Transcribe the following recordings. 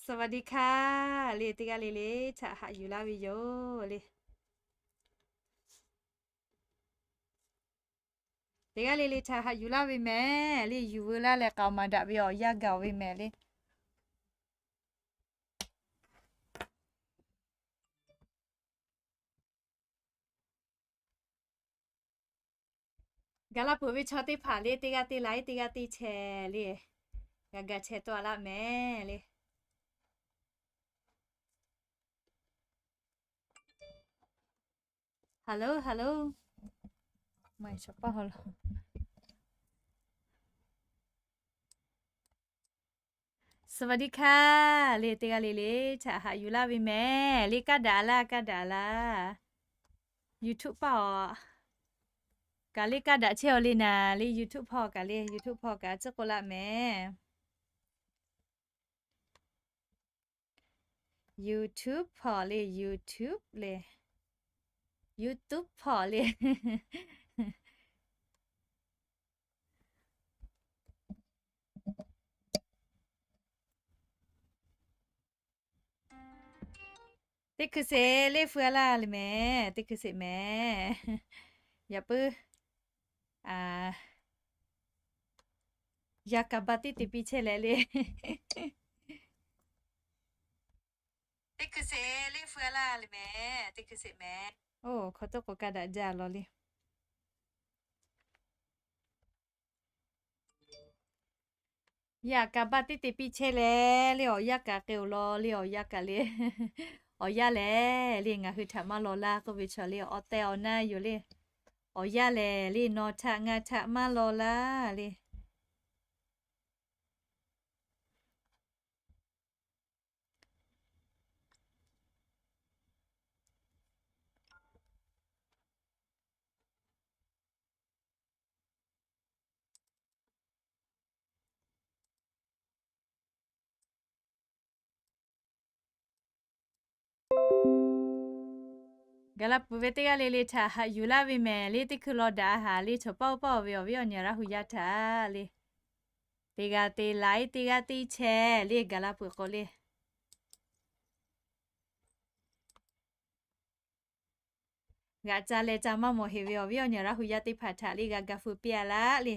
สวัสดีค่ะ le, teˇ g'aˇ le le htaꞈ haꞈ yuˬ laˇ ve yoˬ le. Teˇ g'aˇ le le htaꞈ haꞈ yuˬ laˇ ve mehˍ le, yuˬ veu laˇ leh k'aoˍ maˍ daꞈ ve awˬ yanˇ gaˬ ve mehˍ le. Gaˬ la peuˬ ve chaw teˇ hpaˍ le, teˇ g'aˇ teˇ laiˉ, teˇ g'aˇ teˇ chehˇ le, g'a ga chehˇ tawˆ laˇ mehˍ le. Hello, hello. สวัสดีค่ะ le, teˇ g'aˇ le le htaꞈ haꞈ yuˬ laˇ ve mehˍ le. Kaˇ daꞈ laˇ, kaˇ daꞈ laˇ. YouTube hpawˇ kaꞈ le kaˇ daꞈ chehˇ aw le naˍ le. YouTube hpawˇ kaꞈ le, YouTube hpawˇ kaꞈ tcuhˉ k'oˆ laˇ mehˍ. YouTube hpawˇ le, YouTube le, YouTube hpawˇ le. Teˇ hkui sheˍ le, feu a laˇ le mehˍ, teˇ hkui sheˍ mehˍ. Yaꞈ puiˉ, yaꞈ kaꞈ ba tiˉ te piˇ chehˇ leh le. Teˇ hkui sheˍ le, feu a laˇ le mehˍ, teˇ hkui sheˍ mehˍ. Oˇ hk'aw tawˇ k'o kaˇ daꞈ jaˇ law le. Yaꞈ kaꞈ ba tiˉ te piˇ chehˇ leh le, awˬ yanˇ kaꞈ k'ai-oˬ law le, awˬ yanˇ kaꞈ le. Awˬ yanˇ lehˬ le, ngaˬ hui htaꞈ maˇ law laˇ k'oˆ ve chaw le, awˬ tehˬ awˬ na yoˬ le. Awˬ yanˇ lehˬ le, nawˬ htaꞈ ngaˬ htaꞈ maˇ law laˇ le. Gaˬ la peuˬ ve teˇ g'aˇ le le htaꞈ haꞈ yuˬ laˇ ve mehˍ le. Teˇ hkui law daꞈ a haˍ le, chaw paˇ oˇ paˇ ve awˬ viˉ awˬ nyi Laˇ hu yaˇ htaꞈ le, teˇ g'aˇ teˇ laiˉ, teˇ g'aˇ teˇ chehˇ le. Gaˬ la peuˬ k'o le, g'aꞈ ca leh ca maˇ mawˬ heˍ ve awˬ viˉ awˬ nyi Laˇ hu yaˇ teˇ hpaˍ htaꞈ le g'a ga feu piˇ a laˇ le.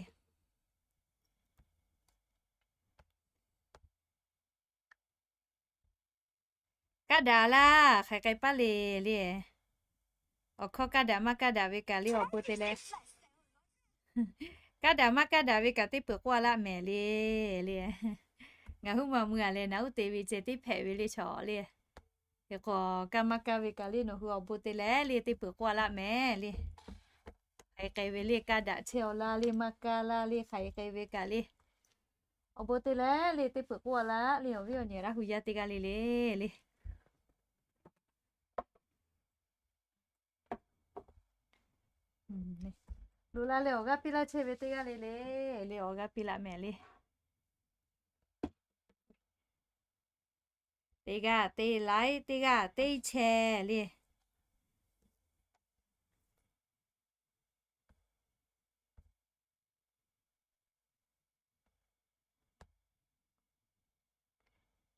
Kaˇ daꞈ laˇ, hk'aˬ hk'e k'ai paˇ le le. Awˬ hkawˇ kaˇ daꞈ maˇ kaˇ daꞈ ve kaꞈ le awˬ bon te leh, kaˇ daꞈ maˇ kaˇ daꞈ ve kaꞈ teˇ peuˬ k'oˆ a laˇ mehˍ le le. Ngaˬ huiˉ ma mui a leh naꞈ uˉ te ve ceh teˇ hpehꞈ ve le chaw le. Hk'e k'o kaˇ maˇ kaˇ ve kaꞈ le nawˬ hui awˬ bon te leh le teˇ peuˬ k'oˆ a laˇ mehˍ le. Hk'aˬ hk'e k'ai ve le, kaˇ daꞈ chehˇ aw laˇ le, maˇ kaˇ laˇ le, hk'aˬ hk'e k'ai ve kaꞈ le awˬ bon te leh le teˇ peuˬ k'oˆ a laˇ le awˬ viˉ awˬ nyi Laˇ hu yaˇ teˇ g'aˇ le le le. Loꞈ la leh awˬ g'aˇ piˇ laˇ chehˇ ve teˇ g'aˇ le le, le awˬ g'aˇ piˇ laˇ mehˍ le. Teˇ g'aˇ teˇ laiˉ, teˇ g'aˇ teˇ chehˇ le.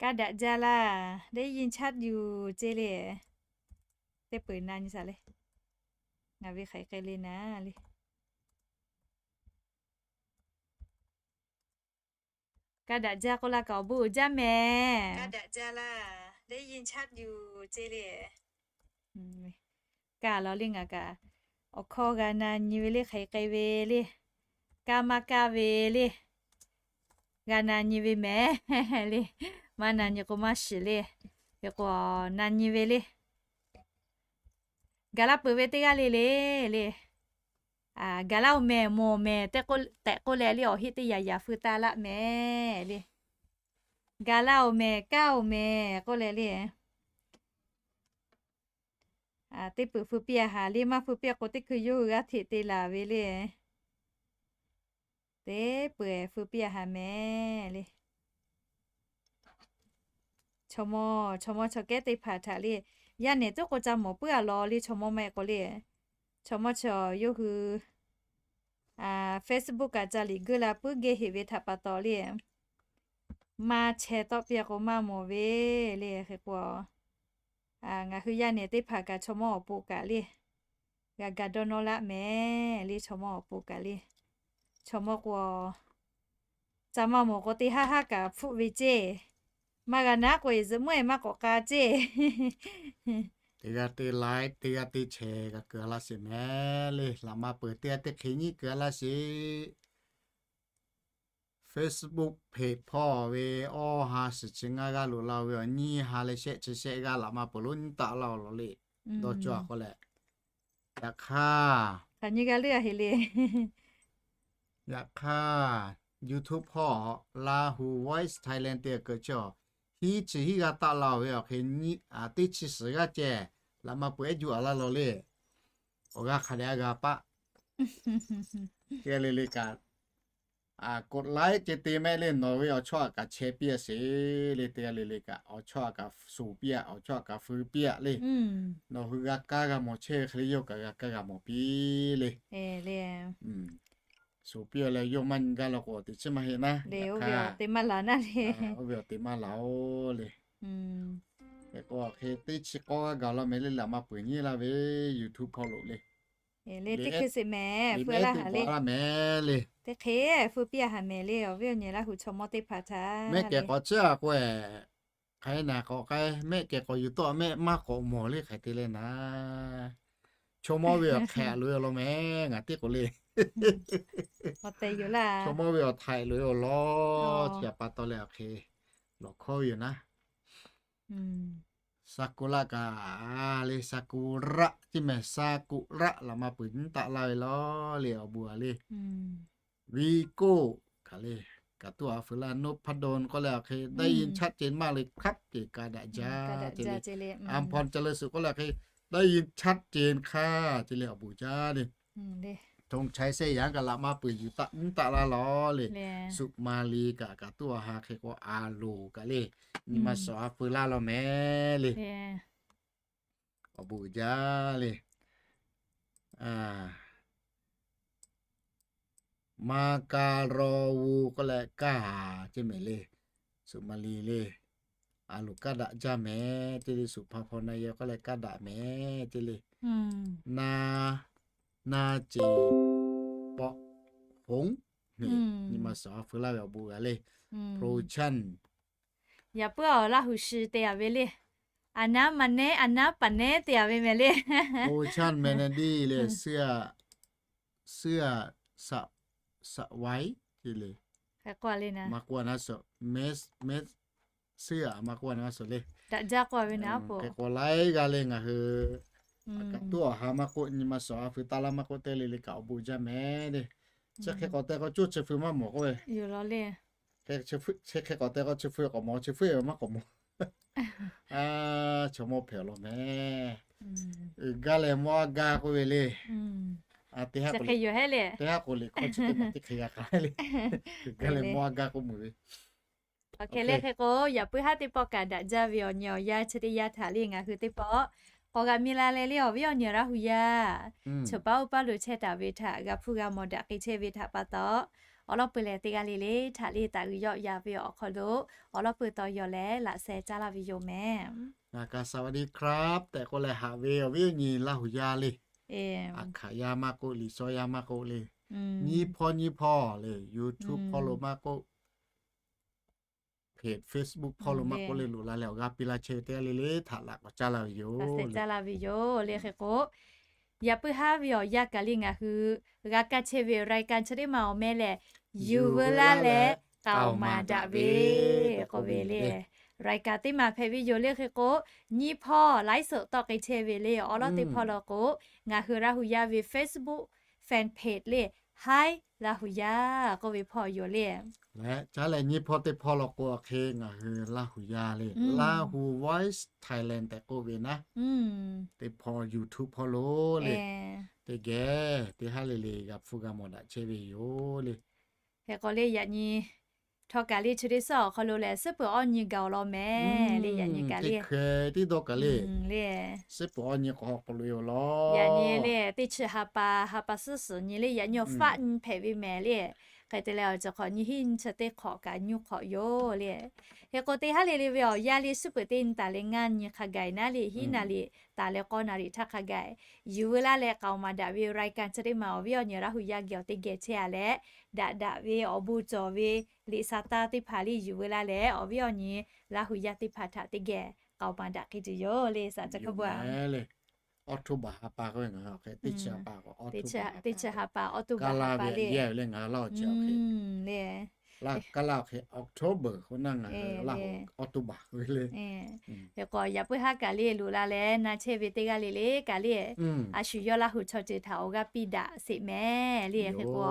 Kaˇ daꞈ jaˇ laˇ, ได้ยินชัดอยู่ ceˇ le. Teˇ peuˬ na nyi shaˍ le. Ngaˬ ve hk'aˬ hk'e le naˍ le. Kaˇ daꞈ jaˇ k'oˆ laˇ kaꞈ awˬ bon uiˍ jaˇ mehˍ. Kaˇ daꞈ jaˇ laˇ, ได้ยินชัดอยู่ ceˇ le. Kaˇ law le ngaˬ kaꞈ awˬ hkawˇ g'a na nyi ve le, hk'aˬ hk'e k'ai ve le, kaˇ maˇ kaˇ ve le, g'a na nyi ve mehˍ le. Maˇ na nyi k'o maˇ shiˍ le. Hk'e k'o na nyi ve le. Gaˬ la peuˬ ve teˇ g'aˇ le le le. Gaˬ laˇ-oˬ mehˍ, mawˬ mehˍ tehꞈ k'oˆ leh le awˬ heˆ teˇ yanˇ yanˇ feu taˍ laˇ mehˍ le. Gaˬ laˇ-oˬ mehˍ, kaˇ-oˬ mehˍ k'oˆ leh le. Teˇ peuˬ feu piˇ a haˍ le, maˇ feu piˇ a k'o teˇ hkui yawˇ hui g'aˇ hteꞈ te laˬ ve le. Teˇ peuˬ feu piˇ a haˍ mehˍ le. Chaw mawˇ, chaw mawˇ chaw kehˉ teˇ hpaˍ htaꞈ le, yaˇ nehˬ tuˉ k'o ca mawˬ puiˉ a law le, chaw mawˇ maˇ heˆ k'o le. Chaw mawˇ chaw yawˇ hui Facebook kaꞈ ca liꞈ geuˆ la puiˉ geh heꞈ ve htaꞈ pa taw le. maˇ chehˇ tawˆ piˇ k'o maˇ mawˬ ve le. Hk'e k'o, ngaˬ hui yaˇ nehˬ teˇ hpaˍ kaꞈ chaw mawˇ awˬ pon kaꞈ le, g'a ga dawˇ nawˇ laˆ mehˍ le. Chaw mawˇ awˬ pon kaꞈ le, chaw mawˇ k'o, ca maˇ mawˬ k'o teˇ haˉ haˉ kaꞈ hpfuhˆ ve ceˇ. Maˇ g'a naˉ k'o, zuhꞈ mawˇ-e maˇ k'awꞈ k'a ceˇ. Teˇ g'aˇ teˇ like, teˇ g'aˇ teˇ share g'a keu a laˇ sheˍ mehˍ le. Laꞈ ma peuˬ teˇ g'aˇ teˇ hk'e nyiˉ keu a laˇ sheˍ. Facebook page hpawˇ ve awˇ ha suhˍ chi ngaˇ g'aˇ loꞈ la-o ve awˬ nyiˇ ha leh shehˆ chi shehˆ g'aˇ laꞈ ma peuˬ lonˉ nyiˇ taˆ laˇ-o lawˬ le. Dawˇ cawˇ a k'o leh, yaꞈ hk'aˇ, yaꞈ hk'aˇ, YouTube hpawˇ Lahu Voice Thailand te keu chi awˬ hiˉ chi hiˉ g'aˇ taˆ la-o ve awˬ hk'e, teˇ chi suhˍ g'aˇ ceh laꞈ ma peuˬ ehˉ juˇ a laˇ lawˬ le. Awˬ g'aˇ hk'a dehꞈ a g'a paˆ. Teˇ g'aˇ le le kaꞈ, กดไลค์ ceh te mehˆ le, nawˬ ve awˬ chawˇ aꞈ kaꞈ chehˇ piˇ a sheˍ le. Teˇ g'aˇ le le kaꞈ awˬ chawˇ aꞈ kaꞈ suˍ piˇ a, awˬ chawˇ aꞈ kaꞈ feu piˇ a le. Nawˬ hui g'a kaˇ g'a mawˬ chehˇ ve hk'e le, yawˇ kaꞈ g'a kaˇ g'a mawˬ piˇ le. Suˍ piˇ a leh yawˇ maˇ nyi gaˇ law k'o, teꞈ chiˉ maˇ heˆ naˉ. Oˇ ve awˬ te maˇ laˬ le. Hk'e k'o, hk'e teˇ chi k'awˇ g'aˇ gaˬ law mehˍ le. Laꞈ ma peuˬ nyiˉ laˇ ve YouTube hpawˇ lo le. Teˇ hk'e sheˍ mehˍ, feu laˇ haˍ le. Teˇ hk'e feu piˇ a haˍ mehˍ le. Awˬ viˉ awˬ nyi Laˇ huˍ chaw mawˇ teˇ hpaˍ htaꞈ mehˆ kehˬ k'awꞈ ciˉ a k'o, hk'aˬ hk'e naˍ k'awꞈ k'ai, mehˆ kehˬ k'awꞈ yuˬ tawˆ mehˆ maˇ k'awꞈ mawˬ le. Hk'aˬ hk'e te leh naˍ, chaw mawˇ ve awˬ hk'ehꞈ loꞈ e law mehˍ. Ngaˬ tiˉ k'oꞈ le, chaw mawˇ ve awˬ htaiꞈ loꞈ e awˬ lawn chi htaꞈ pa taw leh awˬ hk'e lawˬ hkawˇ ve yoˬ naˉ. Sakuraˆ kaꞈ le, Sakuraˆ tiˉ mehˍ, Sakuraˆ laꞈ ma peuˬ nyiˉ taˆ laˇ ve law le. Awˬ bon a le, Viˍkoˆ kaꞈ le, kaꞈ tuˉ a feu laˇ. Nopadon k'oˆ leh awˬ hk'e ได้ยินชัดเจนมากเลยครับ ce ka daꞈ jaˇ ce le. Aˍhpaw ca leu suhˍ k'oˆ leh awˬ hk'e ได้ยินชัดเจนค่ะ ce le. Awˬ bon jaˇ le. Htoˇ chaiˇ sehˉ yaꞈ kaꞈ laꞈ ma peuˬ yuˬ taˆ nyiˉ taˆ laˇ law le. Suhˍ ma li kaꞈ kaꞈ tuˉ a ha hk'e k'o a loˍ kaꞈ le, nyi ma shawˍ a feu laˇ law mehˍ le. Awˬ bon uiˍ jaˇ le. Maˍkaˍraˍoˍ k'oˆ leh kaˇ ce mehˍ le. Suhˍ ma li le, a loˍ kaˇ daꞈ jaˇ mehˍ ce le. Suhˍ hpa hpaw na yehˬ k'oˆ leh kaˇ daꞈ mehˍ ce le. Na, na ce pawˆ hoˉ, nyi ma shawˍ a feu laˇ ve awˬ bon g'a le. Prochant, yaꞈ puiˉ awˬ Laˇ huˍ shi te a ve le. A naˉ ma nehˉ, a naˉ paˍ nehˉ te a ve mehˍ le. Prochant mehˍ na diˇ le, suhˍ, suhˍ, saꞈ waiˉ ce le. Maˇ k'oˆ a naˉ suhˍ, mehˍ, mehˍ, suhˍ a maˇ k'oˆ a naˉ suhˍ le. Daꞈ jaˇ k'oˆ a ve naˉ po. Hk'e k'o laiˉ g'aˇ le ngaˬ hui kaꞈ tuˉ awˬ ha maˇ k'oˆ, nyi ma shawˍ a feu taˍ laˇ maˇ k'oˆ, teˇ le le kaꞈ awˬ bon jaˇ mehˍ le. Chi hk'e k'awꞈ te k'o, coˇ chi feu maˇ mawˬ k'oˆ ve yoˬ law le. Chi hk'e k'awꞈ te k'o, chi feu k'awꞈ mawˬ, chi feu maˇ k'awꞈ mawˬ. Chaw mawˇ hpehꞈ awˬ lawn mehˍ. Uiˍ gaˇ leh mawˇ a gaˇ k'oˆ ve le. Teˇ haˉ k'o le, teˇ haˉ k'o liꞈ hkawˇ chi teˇ hpaˍ teˇ hk'e g'a k'ai le. Uiˍ gaˇ leh mawˇ a gaˇ k'oˆ meuˬ ve. Awˬ hk'e le hk'e k'o, yaꞈ puiˉ haˉ teˇ pawˆ kaꞈ daꞈ jaˇ ve awˬ nyi awˬ yaˇ chi teˇ yanˇ htaꞈ le ngaˬ hui teˇ pawˆ k'awꞈ g'a mi la leh le, awˬ viˉ awˬ nyi Laˇ huˍ yaˇ, chaw paˉ oˇ paˉ lo chehˇ taˍ ve htaꞈ g'a hpuˇ g'a mawˬ daꞈ k'ai chehˇ ve htaꞈ pa taw, awˬ lawn peuˬ lehˬ teˇ g'aˇ le le htaꞈ le taˍ g'uiˬ yawˆ ya ve awˬ hk'aw lo awˬ lawn peuˬ taw yaw leh laꞈ sheh caˇ laˇ ve yoˬ mehˍ. Ngaˬ kaꞈ สวัสดีครับ tehꞈ k'oˆ leh haꞈ ve awˬ viˉ awˬ nyi Laˇ huˍ yaˇ le, a hkaꞈ yaˇ maˇ k'oˆ, liꞈ shaw yaˇ maˇ k'oˆ le, nyiˇ hpawˇ nyiˇ hpawˇ le, YouTube hpawˇ lo maˇ k'oˆ, Facebook hpawˇ lo maˇ k'oˆ le, loꞈ la leh awˬ g'aˇ piˇ laˇ chehˇ ve teˇ g'aˇ le le htaꞈ laꞈ k'awꞈ caˇ laˇ ve yoˬ. Caˇ laˇ ve yoˬ le hk'e k'o, yaꞈ puiˉ haˉ ve awˬ yaˇ kaꞈ le ngaˬ hui g'a kaˇ chehˇ ve รายการ chi teˇ maˬ awˬ meh lehˬ, yuˬ veu laˇ leh k'aoˍ maˍ daꞈ ve k'oˆ ve le. รายการ teˇ maˬ hpehꞈ ve yoˬ le hk'e k'o, nyiˇ hpawˇ ไลฟ์สด tawˆ k'ai chehˇ ve le. Awˬ lawn teˇ hpawˇ law k'o, ngaˬ hui Laˇ huˍ yaˇ ve Facebook fan page le, Hi Laˇ huˍ yaˇ k'oˆ ve hpawˇ yoˬ le. Leh caˉ leh nyiˇ hpawˇ teˇ hpawˇ law k'o, a hk'e ngaˬ hui Laˇ huˍ yaˇ le, Lahu Voice Thailand tehꞈ k'oˆ ve naˉ, teˇ hpawˇ YouTube hpawˇ lo le, teˇ geh teˇ haˉ le le g'a hpuˇ g'a mawˬ daꞈ chehˇ ve yoˬ le. Hk'e k'o le yaꞈ nyi htawˇ kaꞈ le chi teˇ suhˉ awˬ hk'aw lo lehˬ, suhˉ peuˬ awˇ nyi gaˬ awˬ lawn mehˍ le. Yaꞈ nyi kaꞈ le, hk'e tiˉ dawˇ kaꞈ le, suhˉ peuˬ awˇ nyi k'awꞈ k'oꞈ loꞈ e awˬ lawn. Yaꞈ nyi le teˇ chi ha pa ha pa suhˉ suhˍ nyi le, yaꞈ nyi awˬ faˆ nyi hpehꞈ ve mehˍ le. Hk'e te leh awˬ ceuˬ hk'awꞈ nyiˇ hinˉ nyiˇ chi teˇ hk'awꞈ kaꞈ nyuˇ hk'awꞈ yoˬ le. Hk'e k'o teˇ haˉ le le ve awˬ yanˇ le, suhˉ peuˬ teˇ nyi taˍ leh ngaˇ nyi hk'a gaˬ naˉ le, hiˉ naˍ riˍ taˍ leh k'awˇ naˍ riˍ htaˇ hk'a gaˬ yuˬ veu laˇ leh k'aoˍ maˍ daꞈ ve รายการ chi teˇ maˬ awˬ viˉ awˬ nyi Laˇ hu yaˇ geh awˬ teˇ geh chehˇ a leh, daꞈ daꞈ ve awˬ bon cawˬ ve liꞈ sa taˇ teˇ hpaˍ le yuˬ veu laˇ leh awˬ viˉ awˬ nyi Laˇ hu yaˇ teˇ hpaˍ htaꞈ teˇ geh k'aoˍ maˍ daꞈ k'ai tuˬ yoˬ le, saˍ caˬ hkawˇ bvuhꞈ a. October ha pa k'oˆ ve ngaˬ hui awˬ hk'e teˇ chi ha pa k'o, teˇ chi ha pa October ha pa le, le, Kaˇlaˇ awˬ hk'e October k'o naˉ ngaˬ hui Laˇ hu October k'oˆ ve le. Hk'e k'o yaꞈ puiˉ haˉ kaꞈ le loꞈ la leh na chehˇ ve teˇ g'aˇ le le kaꞈ le, a shu yawˇ Laˇ hu chaw ceuˬ htaꞈ awˬ g'aˇ piˇ daꞈ sheˍ mehˍ le. Hk'e k'o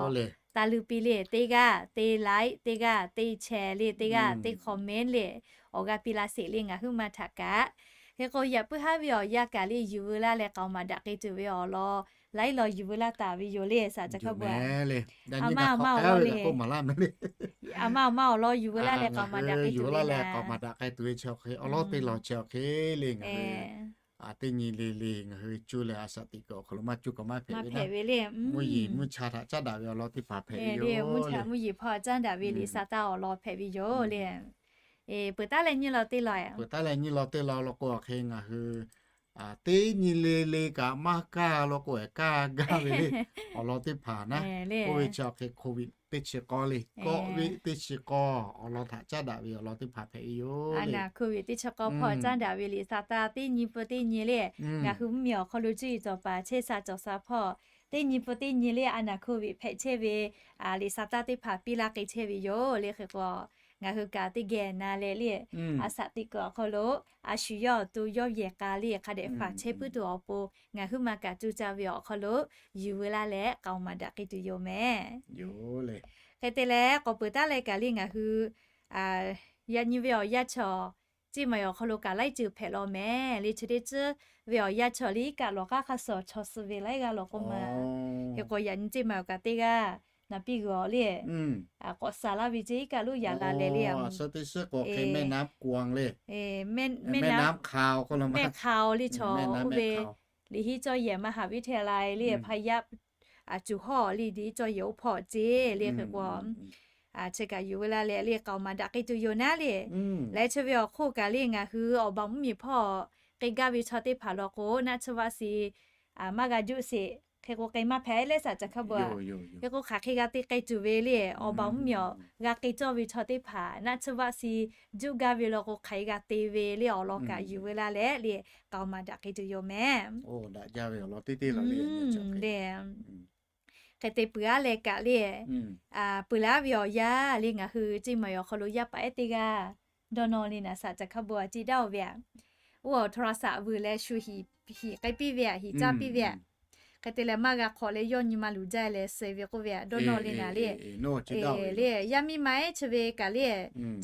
taˇ luˇ piˇ le, teˇ g'aˇ teˇ like, teˇ g'aˇ teˇ share le, teˇ g'aˇ teˇ comment le, awˬ g'aˇ piˇ laˇ sheˍ le ngaˬ huiˉ ma htaꞈ kaꞈ. Hk'e k'o yaꞈ puiˉ haˉ ve awˬ yanˇ kaꞈ le yuˬ veu laˇ leh k'aoˍ maˍ daꞈ k'ai tuˬ ve awˬ lawn laiˉ law yuˬ veu laˇ taˍ ve yoˬ le, saˍ caˬ hkawˇ bvuhꞈ a. A maˇ maˇ awˬ lawn le, a maˇ maˇ awˬ lawn yuˬ veu laˇ leh k'aoˍ maˍ daꞈ k'ai tuˬ ve le, k'aoˍ maˍ daꞈ k'ai tuˬ ve chi awˬ hk'e awˬ lawn teˇ law chi awˬ hk'e le ngaˬ hui teˇ nyi le le ngaˬ hui cuˇ leh a shaꞈ teꞈ kuiˬ awˬ hk'aw lo maˇ cuˇ k'aw maˇ hpehꞈ ve le. Mvuhˇ yeˬ mvuhˇ cha htaꞈ caˉ daꞈ ve awˬ lawn teˇ hpaˍ hpehꞈ ve yoˬ le. Mvuhˇ yeˬ hpawˇ caˉ daꞈ ve liꞈ sa taˇ awˬ lawn hpehꞈ ve yoˬ le. Peuˬ taˉ leh nyiˇ law teˇ law, peuˬ taˉ leh nyiˇ law teˇ law law k'o awˬ hk'e ngaˬ hui teˇ nyi le le kaꞈ maˇ kaˇ law k'o kaˇ gaˇ ve le. Awˬ lawn teˇ hpaˍ naˉ, oˇ ve chi awˬ hk'e Covid teˇ chi k'awˇ le, kawˆ ve teˇ chi k'awˇ awˬ lawn htaꞈ caˉ daꞈ ve awˬ lawn teˇ hpaˍ hpehꞈ ve yoˬ le. Aˬ naˍ Covid teˇ chi k'awˇ hpawˇ caˉ daꞈ ve liꞈ sa taˇ teˇ nyi peuˬ teˇ nyi le, ngaˬ hui mvuhˇ miˬ awˬ hk'aw lo cuˇ yiˍ cawˬ paˍ chehˇ sha cawˬ sha hpawˇ teˇ nyi peuˬ teˇ nyi le aˬ naˍ Covid hpehꞈ chehˇ ve liꞈ sa taˇ teˇ hpaˍ piˇ laˇ k'ai chehˇ ve yoˬ le. Hk'e k'o ngaˬ hui kaꞈ teˇ geh na leh le, a shaꞈ teꞈ kuiˬ awˬ hk'aw lo a shu yawˇ awˬ to yawˇ yehˬ k'a le hk'a dehꞈ faˍ chehˇ puiˉ tuˬ awˬ pon ngaˬ huiˉ ma kaꞈ cuˇ caˇ ve awˬ hk'aw lo yuˬ veu laˇ leh k'aoˍ maˍ daꞈ k'ai tuˬ yoˬ mehˍ. Hk'e te leh k'awꞈ peuˬ taˉ leh kaꞈ le ngaˬ hui yaꞈ nyi ve awˬ yanˇ chaw ceˇ maˍ awˬ hk'aw lo kaꞈ laiˉ ceuˬ hpehꞈ law mehˍ le. Chi teˇ ceuˬ ve awˬ yanˇ chaw le kaꞈ lawˬ k'aˉ hk'a suhˍ chaw suh ve laiˉ g'aˇ law k'oˆ ma. Hk'e k'o yaꞈ nyi ceˇ maˍ awˬ kaꞈ teˇ g'aˇ naˍ piˇ g'uiˬ awˬ le, k'awꞈ saˍ laˇ ve ceˇ iˉ kaˆ loˉ yaꞈ la leh le, mehˆ hk'a awˬ le chaw oˇ ve liꞈ hiˉ cawˇ yehˬ มหาวิทยาลัย le hpaˇ yaˇ aˬ cuˬ hawˇ le diꞈ cawˇ yehˬ oˇ hpawˇ ceˇ le. Hk'e k'o chi kaꞈ yuˬ veu laˇ leh le k'aoˍ maˍ daꞈ k'ai tuˬ yoˬ naˉ le. Leh chi ve awˬ hk'oˆ kaꞈ le ngaˬ hui awˬ baˬ mvuhˇ miˬ hpawˇ k'ai gaˇ ve chaw teˇ hpaˍ law k'o naˆ tsuhˇ vaˆ si maˇ g'a juˆ sheˍ. Hk'e k'o k'ai maˇ hpehꞈ leh saˍ caˬ hk'a bvuhꞈ a. Hk'e k'o hk'aˬ hk'e g'a te k'ai tuˬ ve le, awˬ baˬ mvuhˇ miˬ awˬ g'a k'ai cawˇ ve chaw teˇ hpaˍ naˆ tsuhˇ vaˆ si juˆ gaˇ ve law k'o hk'aˬ hk'e g'a te ve le awˬ lawn kaꞈ yuˬ veu laˇ leh le k'aoˍ maˍ daꞈ k'ai tuˬ yoˬ mehˍ. Hk'e te peuˬ aˉ leh kaꞈ le, peuˬ leh aˉ ve awˬ yanˇ le ngaˬ hui ceˇ maˍ awˬ hk'aw lo yaˇ paˍ ehˉ teˇ g'aˇ dawˇ nawˇ le naˍ saˍ caˬ hk'a bvuhꞈ a ceˇ daˇ oˬ ve a. Oˇ awˬ htoꞈ ra saꞈ vuiˬ leh shu hiˍ k'ai piˇ ve a, hiˍ caˇ piˇ ve a. Hk'e te leh maˇ g'a hk'awꞈ leh yawˇ nyi ma luˬ jaˇ leh suh ve k'oˆ ve a, dawˇ nawˇ le naˍ le. Le yaˇ miˇ ma ehˉ chi ve kaꞈ le,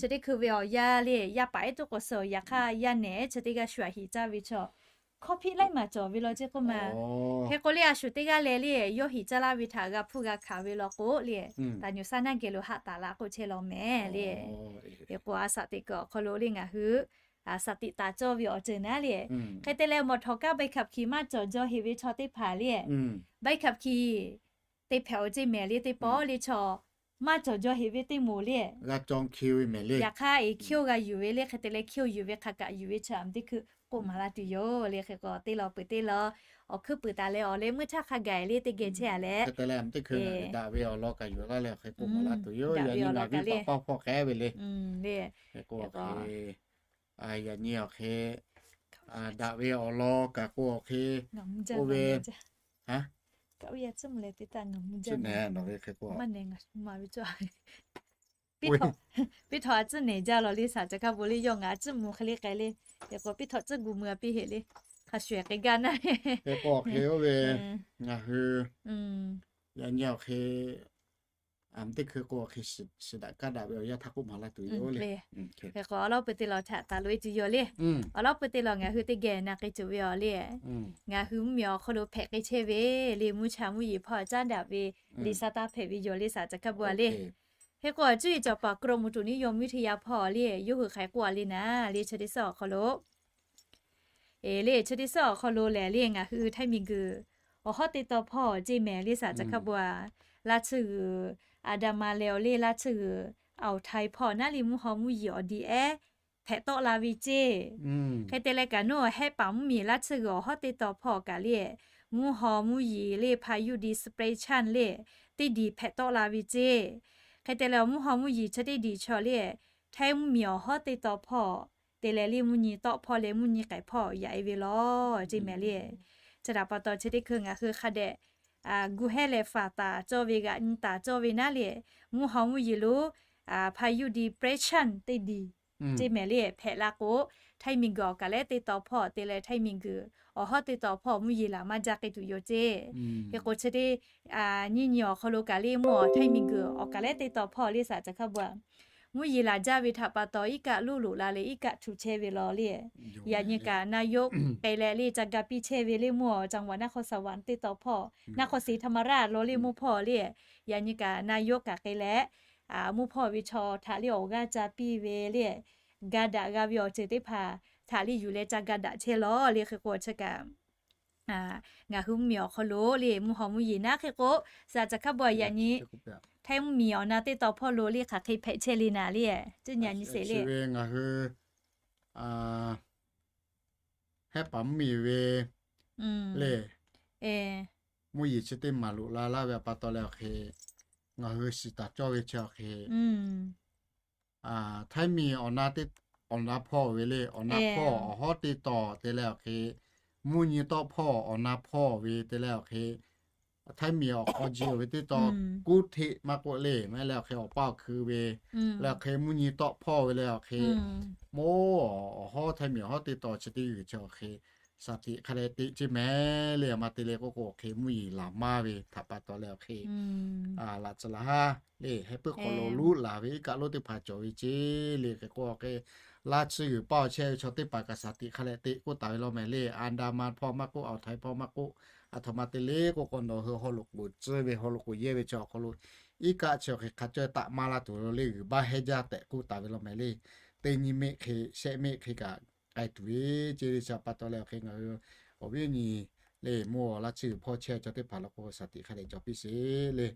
chi teˇ hkui ve awˬ yanˇ le yaˇ paˍ ehˉ tuˉ k'o suh yaꞈ hk'aˇ yaˇ nehˬ ehˉ chi teˇ g'aˇ shu aꞈ hiˍ caˇ ve chaw hkawˇ hpiˆ laiˉ maˬ cawˬ ve law ceˇ k'oˆ ma. Hk'e k'o le a shu teˇ g'aˇ leh le yawˇ hiˍ caˇ laˇ ve htaꞈ g'a hpuˇ g'a hkanˍ ve law k'o le, taˍ nyuˬ saˉ naˇ geh lo haꞈ taˍ la k'oˆ chehˇ law mehˍ le. Hk'e k'o a shaꞈ teꞈ kuiˬ awˬ hk'aw lo le ngaˬ hui a shaꞈ teꞈ taˍ cawˇ ve awˬ ceuˬ naˉ le. Hk'e te leh mawˬ htawnˍ kaˇ ใบขับขี่ maˇ cawˬ jaw heˍ ve chaw teˇ hpaˍ le, ใบขับขี่ te hpehꞈ awˬ ceˇ mehˍ le teˇ pawˆ le chaw maˇ cawˬ jaw heˍ ve teˇ moˍ le. Yaꞈ hk'aˇ eˬ hkiˇ oˇ g'a yuˬ ve le, hk'e te leh hkiˇ oˇ yuˬ ve hk'a kaꞈ yuˬ ve chaw aˬ teˇ hkui k'oˆ maˍ laˇ tuˬ yoˬ le. Hk'e k'o teˇ law peuˬ teˇ law awˬ hkuiˉ puiˍ taˍ leh awˬ leh meuˇ htaˇ hk'a gaˬ le teˇ geh chehˇ a leh, daꞈ ve awˬ lawn kaꞈ yuˬ laˇ leh awˬ hk'e k'oˆ maˍ laˇ tuˬ yoˬ. Yaꞈ nyi ngaˬ viˉ paˍ paw hk'e ve le. Hk'e k'o yaꞈ nyi awˬ hk'e daꞈ ve awˬ lawn kaꞈ k'o awˬ hk'e oˇ ve, a, ve hk'e k'o piˇ htaw a tcuhˉ nehˬ jaˇ law le saˍ caˬ hk'a bvuhꞈ le yawˇ ngaˬ a tcuhˉ mvuh hk'e le k'ai le. Hk'e k'o piˇ htaw tcuhˉ gu mui a piˇ heˆ le. Hk'a shuˍ k'ai gaˇ naˉ. Hk'e k'o awˬ hk'e oˇ ve ngaˬ hui yaꞈ nyi awˬ hk'e aˬ teˇ hkui k'o awˬ hk'e shiˍ daꞈ kaˇ daꞈ ve awˬ yanˇ htaˇ k'oˆ maˍ laˇ tuˬ yoˬ le. Hk'e k'o awˬ lawn peuˬ teˇ lawn htaꞈ taˍ loꞈ e tuˬ yoˬ le. Awˬ lawn peuˬ teˇ lawn ngaˬ hui teˇ geh na k'ai tuˬ ve awˬ le, ngaˬ hui mvuhˇ miˬ awˬ hk'aw lo hpehꞈ k'ai chehˇ ve le mvuhˇ cha mvuhˇ yeˬ hpawˇ caˉ daꞈ ve liꞈ sa taˇ hpehꞈ ve yoˬ le saˍ caˬ hk'a bvuhꞈ a le. Hk'e k'o a cuˇ yiˍ cawˬ paˍ กรมอุตุนิยมวิทยา hpawˇ le yawˇ hui hk'aˬ hk'e k'oˆ a le naˉ le chi teˇ suhˉ awˬ hk'aw lo le, chi teˇ suhˉ awˬ hk'aw lo lehˬ le ngaˬ hui Htaiˇ miˬguiˬ awˬ hawˉ teˇ taw hpawˇ ceˇ mehˍ le saˍ caˬ hk'a bvuhꞈ a. laˇ tsuhˇ g'uiˬ Andaman leh awˬ le laˇ tsuhˇ g'uiˬ Awˬ htaiˍ hpawˇ naˉ le mvuhˇ haw mvuhˇ yeˬ awˬ diꞈ ehˉ hpehꞈ tawˆ la ve ceˇ. Hk'e te leh kaꞈ nawˬ hehˆ paˍ mvuhˇ miˬ laˇ tsuhˇ g'uiˬ awˬ hawˉ teˇ taw hpawˇ kaꞈ le, mvuhˇ haw mvuhˇ yeˬ le hpaˍ yuˇ diˍ depression le teˇ diˬ hpehꞈ tawˆ la ve ceˇ. Hk'e te leh mvuhˇ haw mvuhˇ yeˬ chi teˇ diˬ chaw le, htaiˇ mvuhˇ miˬ awˬ hawˉ teˇ taw hpawˇ te leh le mvuhˇ nyi tawˆ hpawˇ leh mvuhˇ nyi k'ehˬ hpawˇ yaꞈ e ve law ceˇ mehˍ le. Chi htaꞈ pa taw chi teˇ hkui ngaˬ hui hk'a dehꞈ gu hehˉ leh faˍ taˍ cawˇ ve g'aꞈ nyi taˍ cawˇ ve naˉ le, mvuhˇ haw mvuhˇ yeˬ lo hpaˍ yuˇ depression teˇ diˬ ceˇ mehˍ le hpehꞈ la k'o, htaiˇ miˬ guiˬ awˬ kaˍ lehˉ teˇ taw hpawˇ te leh htaiˇ miˬ guiˬ awˬ hawˉ teˇ taw hpawˇ mvuhˇ yeˬ laˬ maˇ jaˇ k'ai tuˬ yoˬ ceˇ. Hk'e k'o chi teˇ nyiˇ nyi awˬ hk'aw lo kaꞈ le mvuhˇ htaiˇ miˬ guiˬ awˬ kaˍ lehˉ teˇ taw hpawˇ le shaˍ caˬ hkaˇ bvuhꞈ mvuhˇ yeˬ laˬ jaˇ ve htaꞈ pa taw iˉ kaˆ loˇ loꞈ la leh iˉ kaˆ htuꞈ chehˇ ve law le. Yaꞈ nyi kaꞈ นายก k'ai leh le ca ga piˇ chehˇ ve le mvuhˇ จังหวัดนครสวรรค์ teˇ taw hpawˇ, นครศรีธรรมราช law le mvuhˇ hpawˇ le. Yaꞈ nyi kaꞈ นายก kaꞈ k'ai leh mvuhˇ hpawˇ ve chaw htaꞈ le awˬ g'aˇ ca piˇ ve le, ga daꞈ g'a ve awˬ ceuˬ teˇ hpaˍ htaꞈ le yuˬ leh ca ga daꞈ chehˇ law le. Hk'e k'o chi kaꞈ ngaˬ hui mvuhˇ miˬ awˬ hk'aw lo le mvuhˇ haw mvuhˇ yeˬ naˉ hk'e k'o, shaˍ caˬ hkaˇ bvuhꞈ yaꞈ nyi htaiˇ mvuhˇ miˬ awˬ na teˇ taw hpawˇ lo le hk'aˬ hk'e hpehꞈ chehˇ le naˍ le, ceˇ nyi nyi sheˍ le. Ngaˬ hui hehˆ paˍ mvuhˇ miˬ ve le, mvuhˇ yeˬ chi teˇ maˍ loꞈ la laˇ ve pa taw leh awˬ hk'e, ngaˬ hui shiˍ taˍ cawˇ ve chi awˬ hk'e htaiˇ miˬ awˬ na teˇ, awˬ na hpawˇ ve le, awˬ na hpawˇ awˬ hawˉ teˇ taw te leh awˬ hk'e, mvuhˇ nyi tawˆ hpawˇ awˬ na hpawˇ ve te leh awˬ hk'e, htaiˇ miˬ awˬ hk'aw ji awˬ ve teˇ taw kuˉ hteˆ maˇ k'oˆ le, maˇ heˆ leh awˬ hk'e awˬ paˇ awˬ hkui ve le, awˬ hk'e mvuhˇ nyi tawˆ hpawˇ ve leh awˬ hk'e, mvuhˇ awˬ hawˉ htaiˇ miˬ awˬ hawˉ teˇ taw chi teˇ g'uiˬ chi awˬ hk'e shaˍ tiꞈ hk'a dehꞈ teꞈ ceˇ mehˍ le. Aˬ ma te leh k'oˆ k'o awˬ hk'e mvuhˇ yeˬ laˬ maˇ ve htaꞈ pa taw leh awˬ hk'e laꞈ tcuh laˬ haˉ le heh puiˉ hk'aw lo luˉ laˬ ve iˉ kaˆ loˇ teˇ hpaˍ cawˬ ve ceˇ le. Hk'e k'o awˬ hk'e laˇ tsuhˇ g'uiˬ paˇ awˬ chehˇ ve chaw teˇ hpaˍ kaꞈ shaˍ tiꞈ hk'a dehꞈ teꞈ k'oˆ taˍ ve law mehˍ le. Andaman hpawˇ maˇ k'oˆ, Awˬ htaiˍ hpawˇ maˇ k'oˆ, aˬ htoꞈ ma te le k'oˆ k'o nawˬ hui haw loꞈ k'oˍ tcuhˇ ve haw loꞈ k'oˍ yehˇ ve chaw awˬ hk'aw lo iˉ kaˆ chi awˬ hk'e hk'a cawˇ taˆ maˇ laˇ tuˬ lo le g'uiˬ baˇ hehnˇ jaˇ tehꞈ k'oˆ taˍ ve law mehˍ le. Teˇ nyi meˆ hk'e shehˆ meˆ hk'e kaꞈ k'ai tuˬ ve ceˇ le. Chi pa taw leh awˬ hk'e ngaˬ hui awˬ viˉ awˬ nyi le mvuhˇ awˬ laˇ tsuhˇ g'uiˬ hpawˇ chehˇ chaw teˇ hpaˍ law k'o shaˍ tiꞈ hk'a dehꞈ cawˬ piˇ sheˍ le.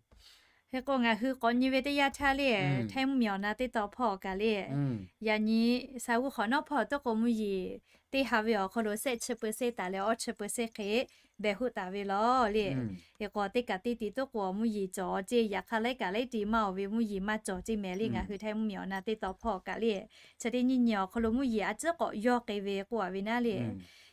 Hk'e k'o ngaˬ hui k'awꞈ nyi ve teˇ yanˇ htaˇ le, htaiˇ mvuhˇ miˬ awˬ na teˇ taw hpawˇ kaꞈ le, yaꞈ nyi shaˍ g'uˇ hk'awꞈ nawˉ hpawˇ tawˇ k'o mvuhˇ yeˬ teˇ ha ve awˬ hk'aw lo shehˆ chi เปอร์เซ็นต์ taˍ leh awˇ chi เปอร์เซ็นต์ hk'e behˬ hoˆ taˍ ve law le. Hk'e k'o teˇ kaꞈ teˇ ti tawˇ k'o mvuhˇ yeˬ cawˬ ceˇ, yaꞈ hk'aˇ laiˉ kaꞈ laiˉ ti maˇ awˬ ve mvuhˇ yeˬ maˇ cawˬ ceˇ mehˍ le. Ngaˬ hui htaiˇ mvuhˇ miˬ awˬ na teˇ taw hpawˇ kaꞈ le, chi teˇ nyiˇ nyi awˬ hk'aw lo mvuhˇ yeˬ a ciˉ k'awꞈ yawˇ k'ai ve k'oˆ a ve naˉ le.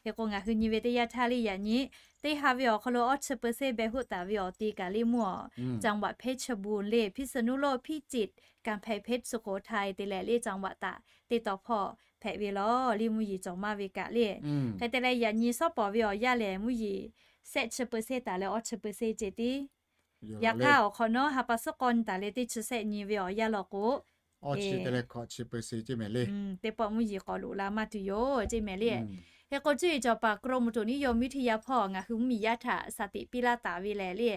Hk'e k'o ngaˬ hui nyi ve teˇ yanˇ htaˇ le yaꞈ nyi teˇ ha ve awˬ hk'aw lo awˇ chi เปอร์เซ็นต์ behˬ hoˆ taˍ ve awˬ te kaꞈ le mvuhˇ จังหวัดเพชรบูรณ์ le, พิษณุโลก พิจิตร กำแพงเพชร สุโขทัย te leh le จังหวัดตาก teˇ taw hpawˇ hpehꞈ ve law le mvuhˇ yeˬ cawˬ maˇ ve kaꞈ le. Hk'e te leh yaꞈ nyi sawˉ pawˍ ve awˬ yanˇ lehˬ mvuhˇ yeˬ shehˆ chi เปอร์เซ็นต์ taˍ leh awˇ chi เปอร์เซ็นต์ ceˇ tiˉ. Yaꞈ hk'aˇ awˬ hk'awꞈ nawˉ ha pa suhˉ k'awˇ nyi taˍ leh teˇ chi shehˆ nyi ve awˬ yanˇ law k'o, awˇ chi te leh hkawꞈ chi เปอร์เซ็นต์ ceˇ mehˍ le. Teˇ pawˆ mvuhˇ yeˬ k'awꞈ loꞈ la maˇ tuˬ yoˬ ceˇ mehˍ le. Hk'e k'o cuˇ yiˍ cawˬ paˍ กรมอุตุนิยมวิทยา hpawˇ ngaˬ hui mvuhˇ miˬ yaˇ htaꞈ shaˍ tiꞈ piˇ laˇ taˍ ve lehˬ le,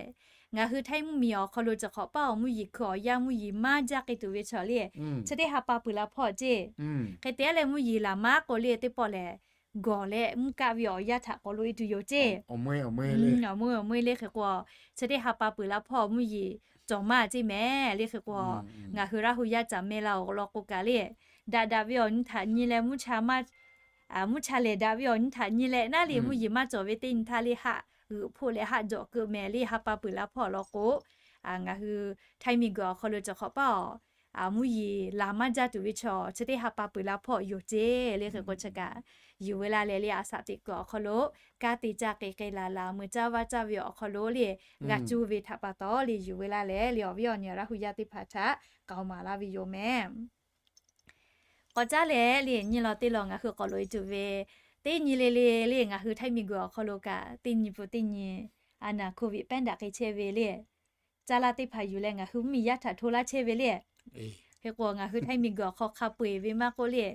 ngaˬ hui htaiˇ mvuhˇ miˬ awˬ hk'aw lo cawˬ hk'awꞈ paˇ awˬ mvuhˇ yeˬ hkui awˬ yanˇ mvuhˇ yeˬ maˇ jaˇ k'ai tuˬ ve chaw le, chi teˇ ha pa peuˬ la hpawˇ ceˇ. Hk'e te leh mvuhˇ yeˬ laˬ maˇ k'o le teˇ pawˆ lehˬ, gawˬ leh mvuhˇ kaˆ ve awˬ yanˇ htaꞈ k'awꞈ loꞈ e tuˬ yoˬ ceˇ. Awˬ mui awˬ mui le hk'e k'o, chi teˇ ha pa peuˬ la hpawˇ mvuhˇ yeˬ cawˬ maˇ ceˇ mehˍ le. Hk'e k'o ngaˬ hui Laˇ hu yaˇ caˬ meh la awˬ lawn k'o kaꞈ le, daꞈ daꞈ ve awˬ nyi htaꞈ nyi leh mvuhˇ cha lehˬ daꞈ ve awˬ nyi htaꞈ nyi leh naˉ le mvuhˇ yeˬ maˇ cawˬ ve teˇ nyi htaˇ le haˆ g'euꞈ hpoˆ leh haˆ jawꞈ keu mehˍ le. Ha pa peuˬ la hpawˇ lawn k'o, ngaˬ hui htaiˇ miˬ guiˬ awˬ hk'aw lo cawˬ hk'awꞈ paˇ awˬ mvuhˇ yeˬ laˬ maˇ jaˇ tuˬ ve chaw chi teˇ ha pa peuˬ la hpawˇ yoˬ ceˇ le. Hk'e k'o chi kaꞈ yuˬ ve la leh le a shaˍ tiꞈ kuiˬ awˬ hk'aw lo kanˉ te caˇ k'e k'e laˬ laˬ meuˬ caˇ vaˇ caˇ ve awˬ hk'aw lo le g'a cuˇ ve htaꞈ pa taw le yuˬ ve la leh le awˬ viˉ awˬ nyi Laˇ hu yaˇ teˇ hpaˍ htaꞈ k'aoˍ maˍ laˇ ve yoˬ mehˍ. K'awꞈ caˉ leh le nyi law teˇ law ngaˬ hui k'awꞈ loꞈ e tuˬ ve teˇ nyi le le le ngaˬ hui htaiˇ miˬ guiˬ awˬ hk'aw lo kaꞈ teˇ nyi peuˬ teˇ nyi a naˍ โควิด แพร่ระบาด k'ai chehˇ ve le, caˇ laˇ teˇ hpaˍ yuˬ leh ngaˬ hui mvuhˇ miˬ yaˇ htaꞈ hto laˇ chehˇ ve le. Hk'e k'o ngaˬ hui htaiˇ miˬ guiˬ awˬ hk'aw hk'a peu eˬ ve maˇ k'oˆ le,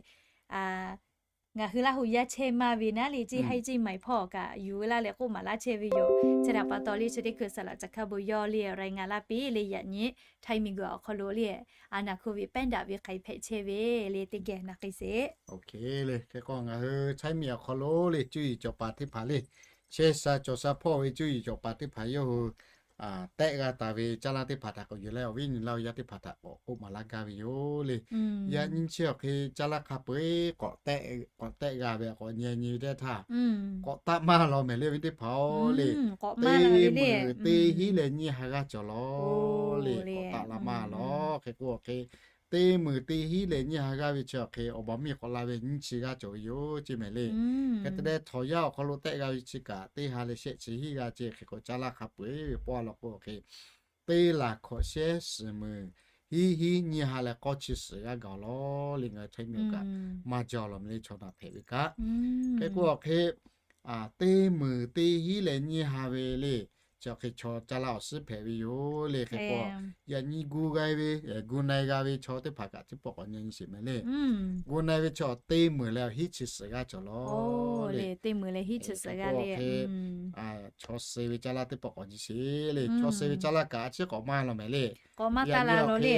ngaˬ hui Laˇ hu yaˇ chehˇ maˇ ve naˉ le ceˇ haiˉ ceˇ maiˍ hpawˇ kaꞈ yuˬ ve la leh k'oˆ maˍ laˇ chehˇ ve yoˬ. Chi htaꞈ pa taw le chi teˇ hkui saˍ laꞈ caˬ hkaˇ bon yawˇ le รายงาน laˇ piˇ le yaꞈ nyi htaiˇ miˬ guiˬ awˬ hk'aw lo le a naˍ โควิด แพร่ระบาด ve hk'aˬ hk'e hpehꞈ chehˇ ve le teˇ geh na k'ai sheˍ. Hk'e k'o ngaˬ hui htaiˇ miˬ awˬ hk'aw lo le cuˇ yiˍ cawˬ paˍ teˇ hpaˍ le, chehˇ sha cawˬ sha hpawˇ ve cuˇ yiˍ cawˬ paˍ teˇ hpaˍ yawˇ hui tehˆ g'a taˍ ve caˇ laˇ teˇ hpaˍ htaꞈ k'awꞈ yuˬ leh awˬ viˉ nyi laˇ awˬ yaˇ teˇ hpaˍ htaꞈ k'awꞈ k'oˆ maˍ laˇ gaˇ ve yoˬ le. Yaꞈ nyi chi awˬ hk'e caˇ laˇ hk'a peu-eˬ k'awꞈ tehˆ g'a ve k'awꞈ nyi nyi ve teˇ htaˇ, k'awꞈ taˆ maˇ lawˬ mehˍ le awˬ viˉ teˇ hpaˍ-oˬ le. Teˇ muiˬ teˇ hinˉ leh nyiˇ ha g'aˇ cawˬ lawˬ le. K'awꞈ taˆ la maˇ lawˬ. Hk'e k'o hk'e teˇ muiˬ teˇ hinˉ leh nyiˇ ha g'aˇ ve chi awˬ hk'e awˬ baˬ miˇ k'awꞈ la ve nyiˇ chi g'aˇ cawˬ ve yoˬ ceˇ mehˍ le. Hk'e te leh htawnˍ yaˇ awˬ hk'aw lo tehˆ g'a ve chi kaꞈ teˇ ha leh shehˆ chi hiˉ g'aˇ ceˇ. Hk'e k'o caˇ laˇ hk'a peu-eˬ ve pawˆ law k'o hk'e teˇ laˬ hkawꞈ shehˉ suhˍ muiˬ hiˉ hiˉ nyiˇ ha leh k'awˇ chi suhˍ g'aˇ gaˬ lawˬ le. Ngaˬ hui htaiˍ miˬ awˬ kaꞈ maˇ jaw lawˬ mehˍ le chaw naˬ hpehꞈ ve kaꞈ. Hk'e k'o awˬ hk'e teˇ muiˬ teˇ hinˉ leh nyiˇ ha ve le, chi awˬ hk'e chaw caˇ laˇ awˬ suhˉ hpehꞈ ve yoˬ le. Hk'e k'o yaꞈ nyi gu g'a ve, gu na-e g'a ve chaw teˇ hpaˍ kaꞈ teˇ pawˆ k'awꞈ nyi nyi sheˍ mehˍ le. Gu na-e ve chaw teˇ muiˬ leh hiˉ chi suhˍ g'aˇ cawˬ lawˬ le. Teˇ muiˬ leh hiˉ chi suhˍ g'aˇ le. Chaw suh ve caˇ laˇ teˇ pawˆ k'awꞈ nyi sheˍ le. Chaw suh ve caˇ laˇ kaꞈ a ciˉ k'awꞈ maˇ lawˬ mehˍ le. Yaꞈ nyi awˬ hk'e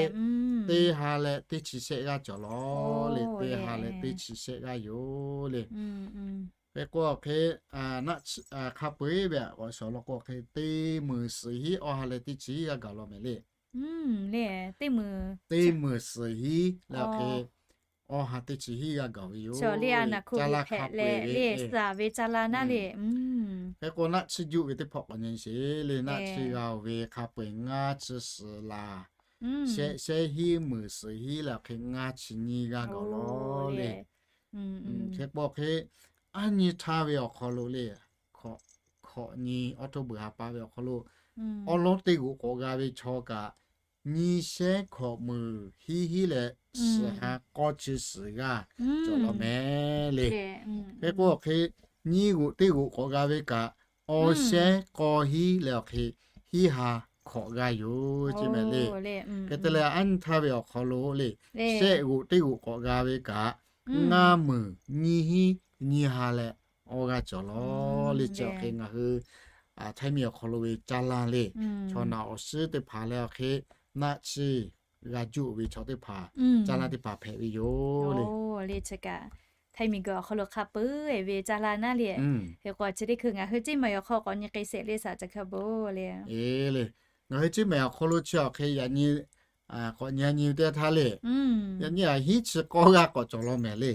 teˇ ha leh teˇ chi shehˆ g'aˇ cawˬ lawˬ le. Teˇ ha leh teˇ chi shehˆ g'aˇ yoˬ le. Hk'e k'o awˬ hk'e naˆ hk'a peu-eˬ ve awˬ shawˍ law k'o hk'e teˇ muiˬ suhˍ hiˉ awˇ ha leh teˇ chi hiˉ g'aˇ gaˬ lawˬ mehˍ le. Teˇ muiˬ suhˍ hiˉ leh awˬ hk'e awˇ ha teˇ chi hiˉ g'aˇ gaˬ ve yoˬ. Caˇ laˇ hk'a peu-eˬ ve le. Hk'e k'o naˆ chi juˆ ve teˇ hpaˍ k'awꞈ nyi sheˍ le. Naˆ chi g'a-oˬ ve hk'a peu-eˬ ngaˇ chi suhˍ laˬ shehˆ shehˉ hiˉ muiˬ suhˍ hiˉ leh awˬ hk'e ngaˇ chi nyiˇ g'aˇ gaˬ lawˬ le. Hk'e k'o hk'e aˉ nyi htaˇ ve awˬ hk'aw lo le, hkawꞈ nyi awˉ htoˇ beuꞈ ha pa ve awˬ hk'aw lo awˉ lawˉ teˇ g'oꞈ k'awꞈ g'a ve chaw kaꞈ nyiˇ shehˉ hkawꞈ muiˬ hiˉ hiˉ leh suhˍ ha k'awˇ chi suhˍ g'aˇ cawˬ lawˬ mehˍ le. Hk'e k'o awˬ hk'e nyiˇ g'oꞈ teˇ g'oꞈ k'awꞈ g'a ve kaꞈ awˇ shehˉ k'awˇ hiˉ leh awˬ hk'e hiˉ ha hkawꞈ g'aˇ yoˬ ceˇ mehˍ le. Hk'e te leh aˉ nyi htaˇ ve awˬ hk'aw lo le shehˆ g'oꞈ teˇ g'oꞈ k'awꞈ g'a ve kaꞈ ngaˇ muiˬ nyiˇ hiˉ nyiˇ ha leh awˇ g'aˇ cawˬ lawˬ le. Chi awˬ hk'e ngaˬ hui htaiˍ miˬ awˬ hk'aw lo ve caˇ laˇ le chaw naˬ awˬ suhˉ teˇ hpaˍ leh awˬ hk'e naˆ chi g'a juˆ ve chaw teˇ hpaˍ caˇ laˇ teˇ hpaˍ hpehꞈ ve yoˬ le. Htaiˍ miˬ guiˬ awˬ hk'aw lo hk'a peu-eˬ ve caˇ laˇ naˉ le. Hk'e k'o chi teˇ hkui ngaˬ hui ceˇ maˬ awˬ hk'aw k'awꞈ nyi k'ai sheˍ le shaˍ ca hk'a bon le. Le ngaˬ hui ceˇ maˬ awˬ hk'aw lo chi awˬ hk'e yaꞈ nyi k'awꞈ nyi nyi teˇ htaˇ le. Yaꞈ nyi a hiˉ chi k'awˇ g'aˇ k'awꞈ cawˬ lawˬ mehˍ le.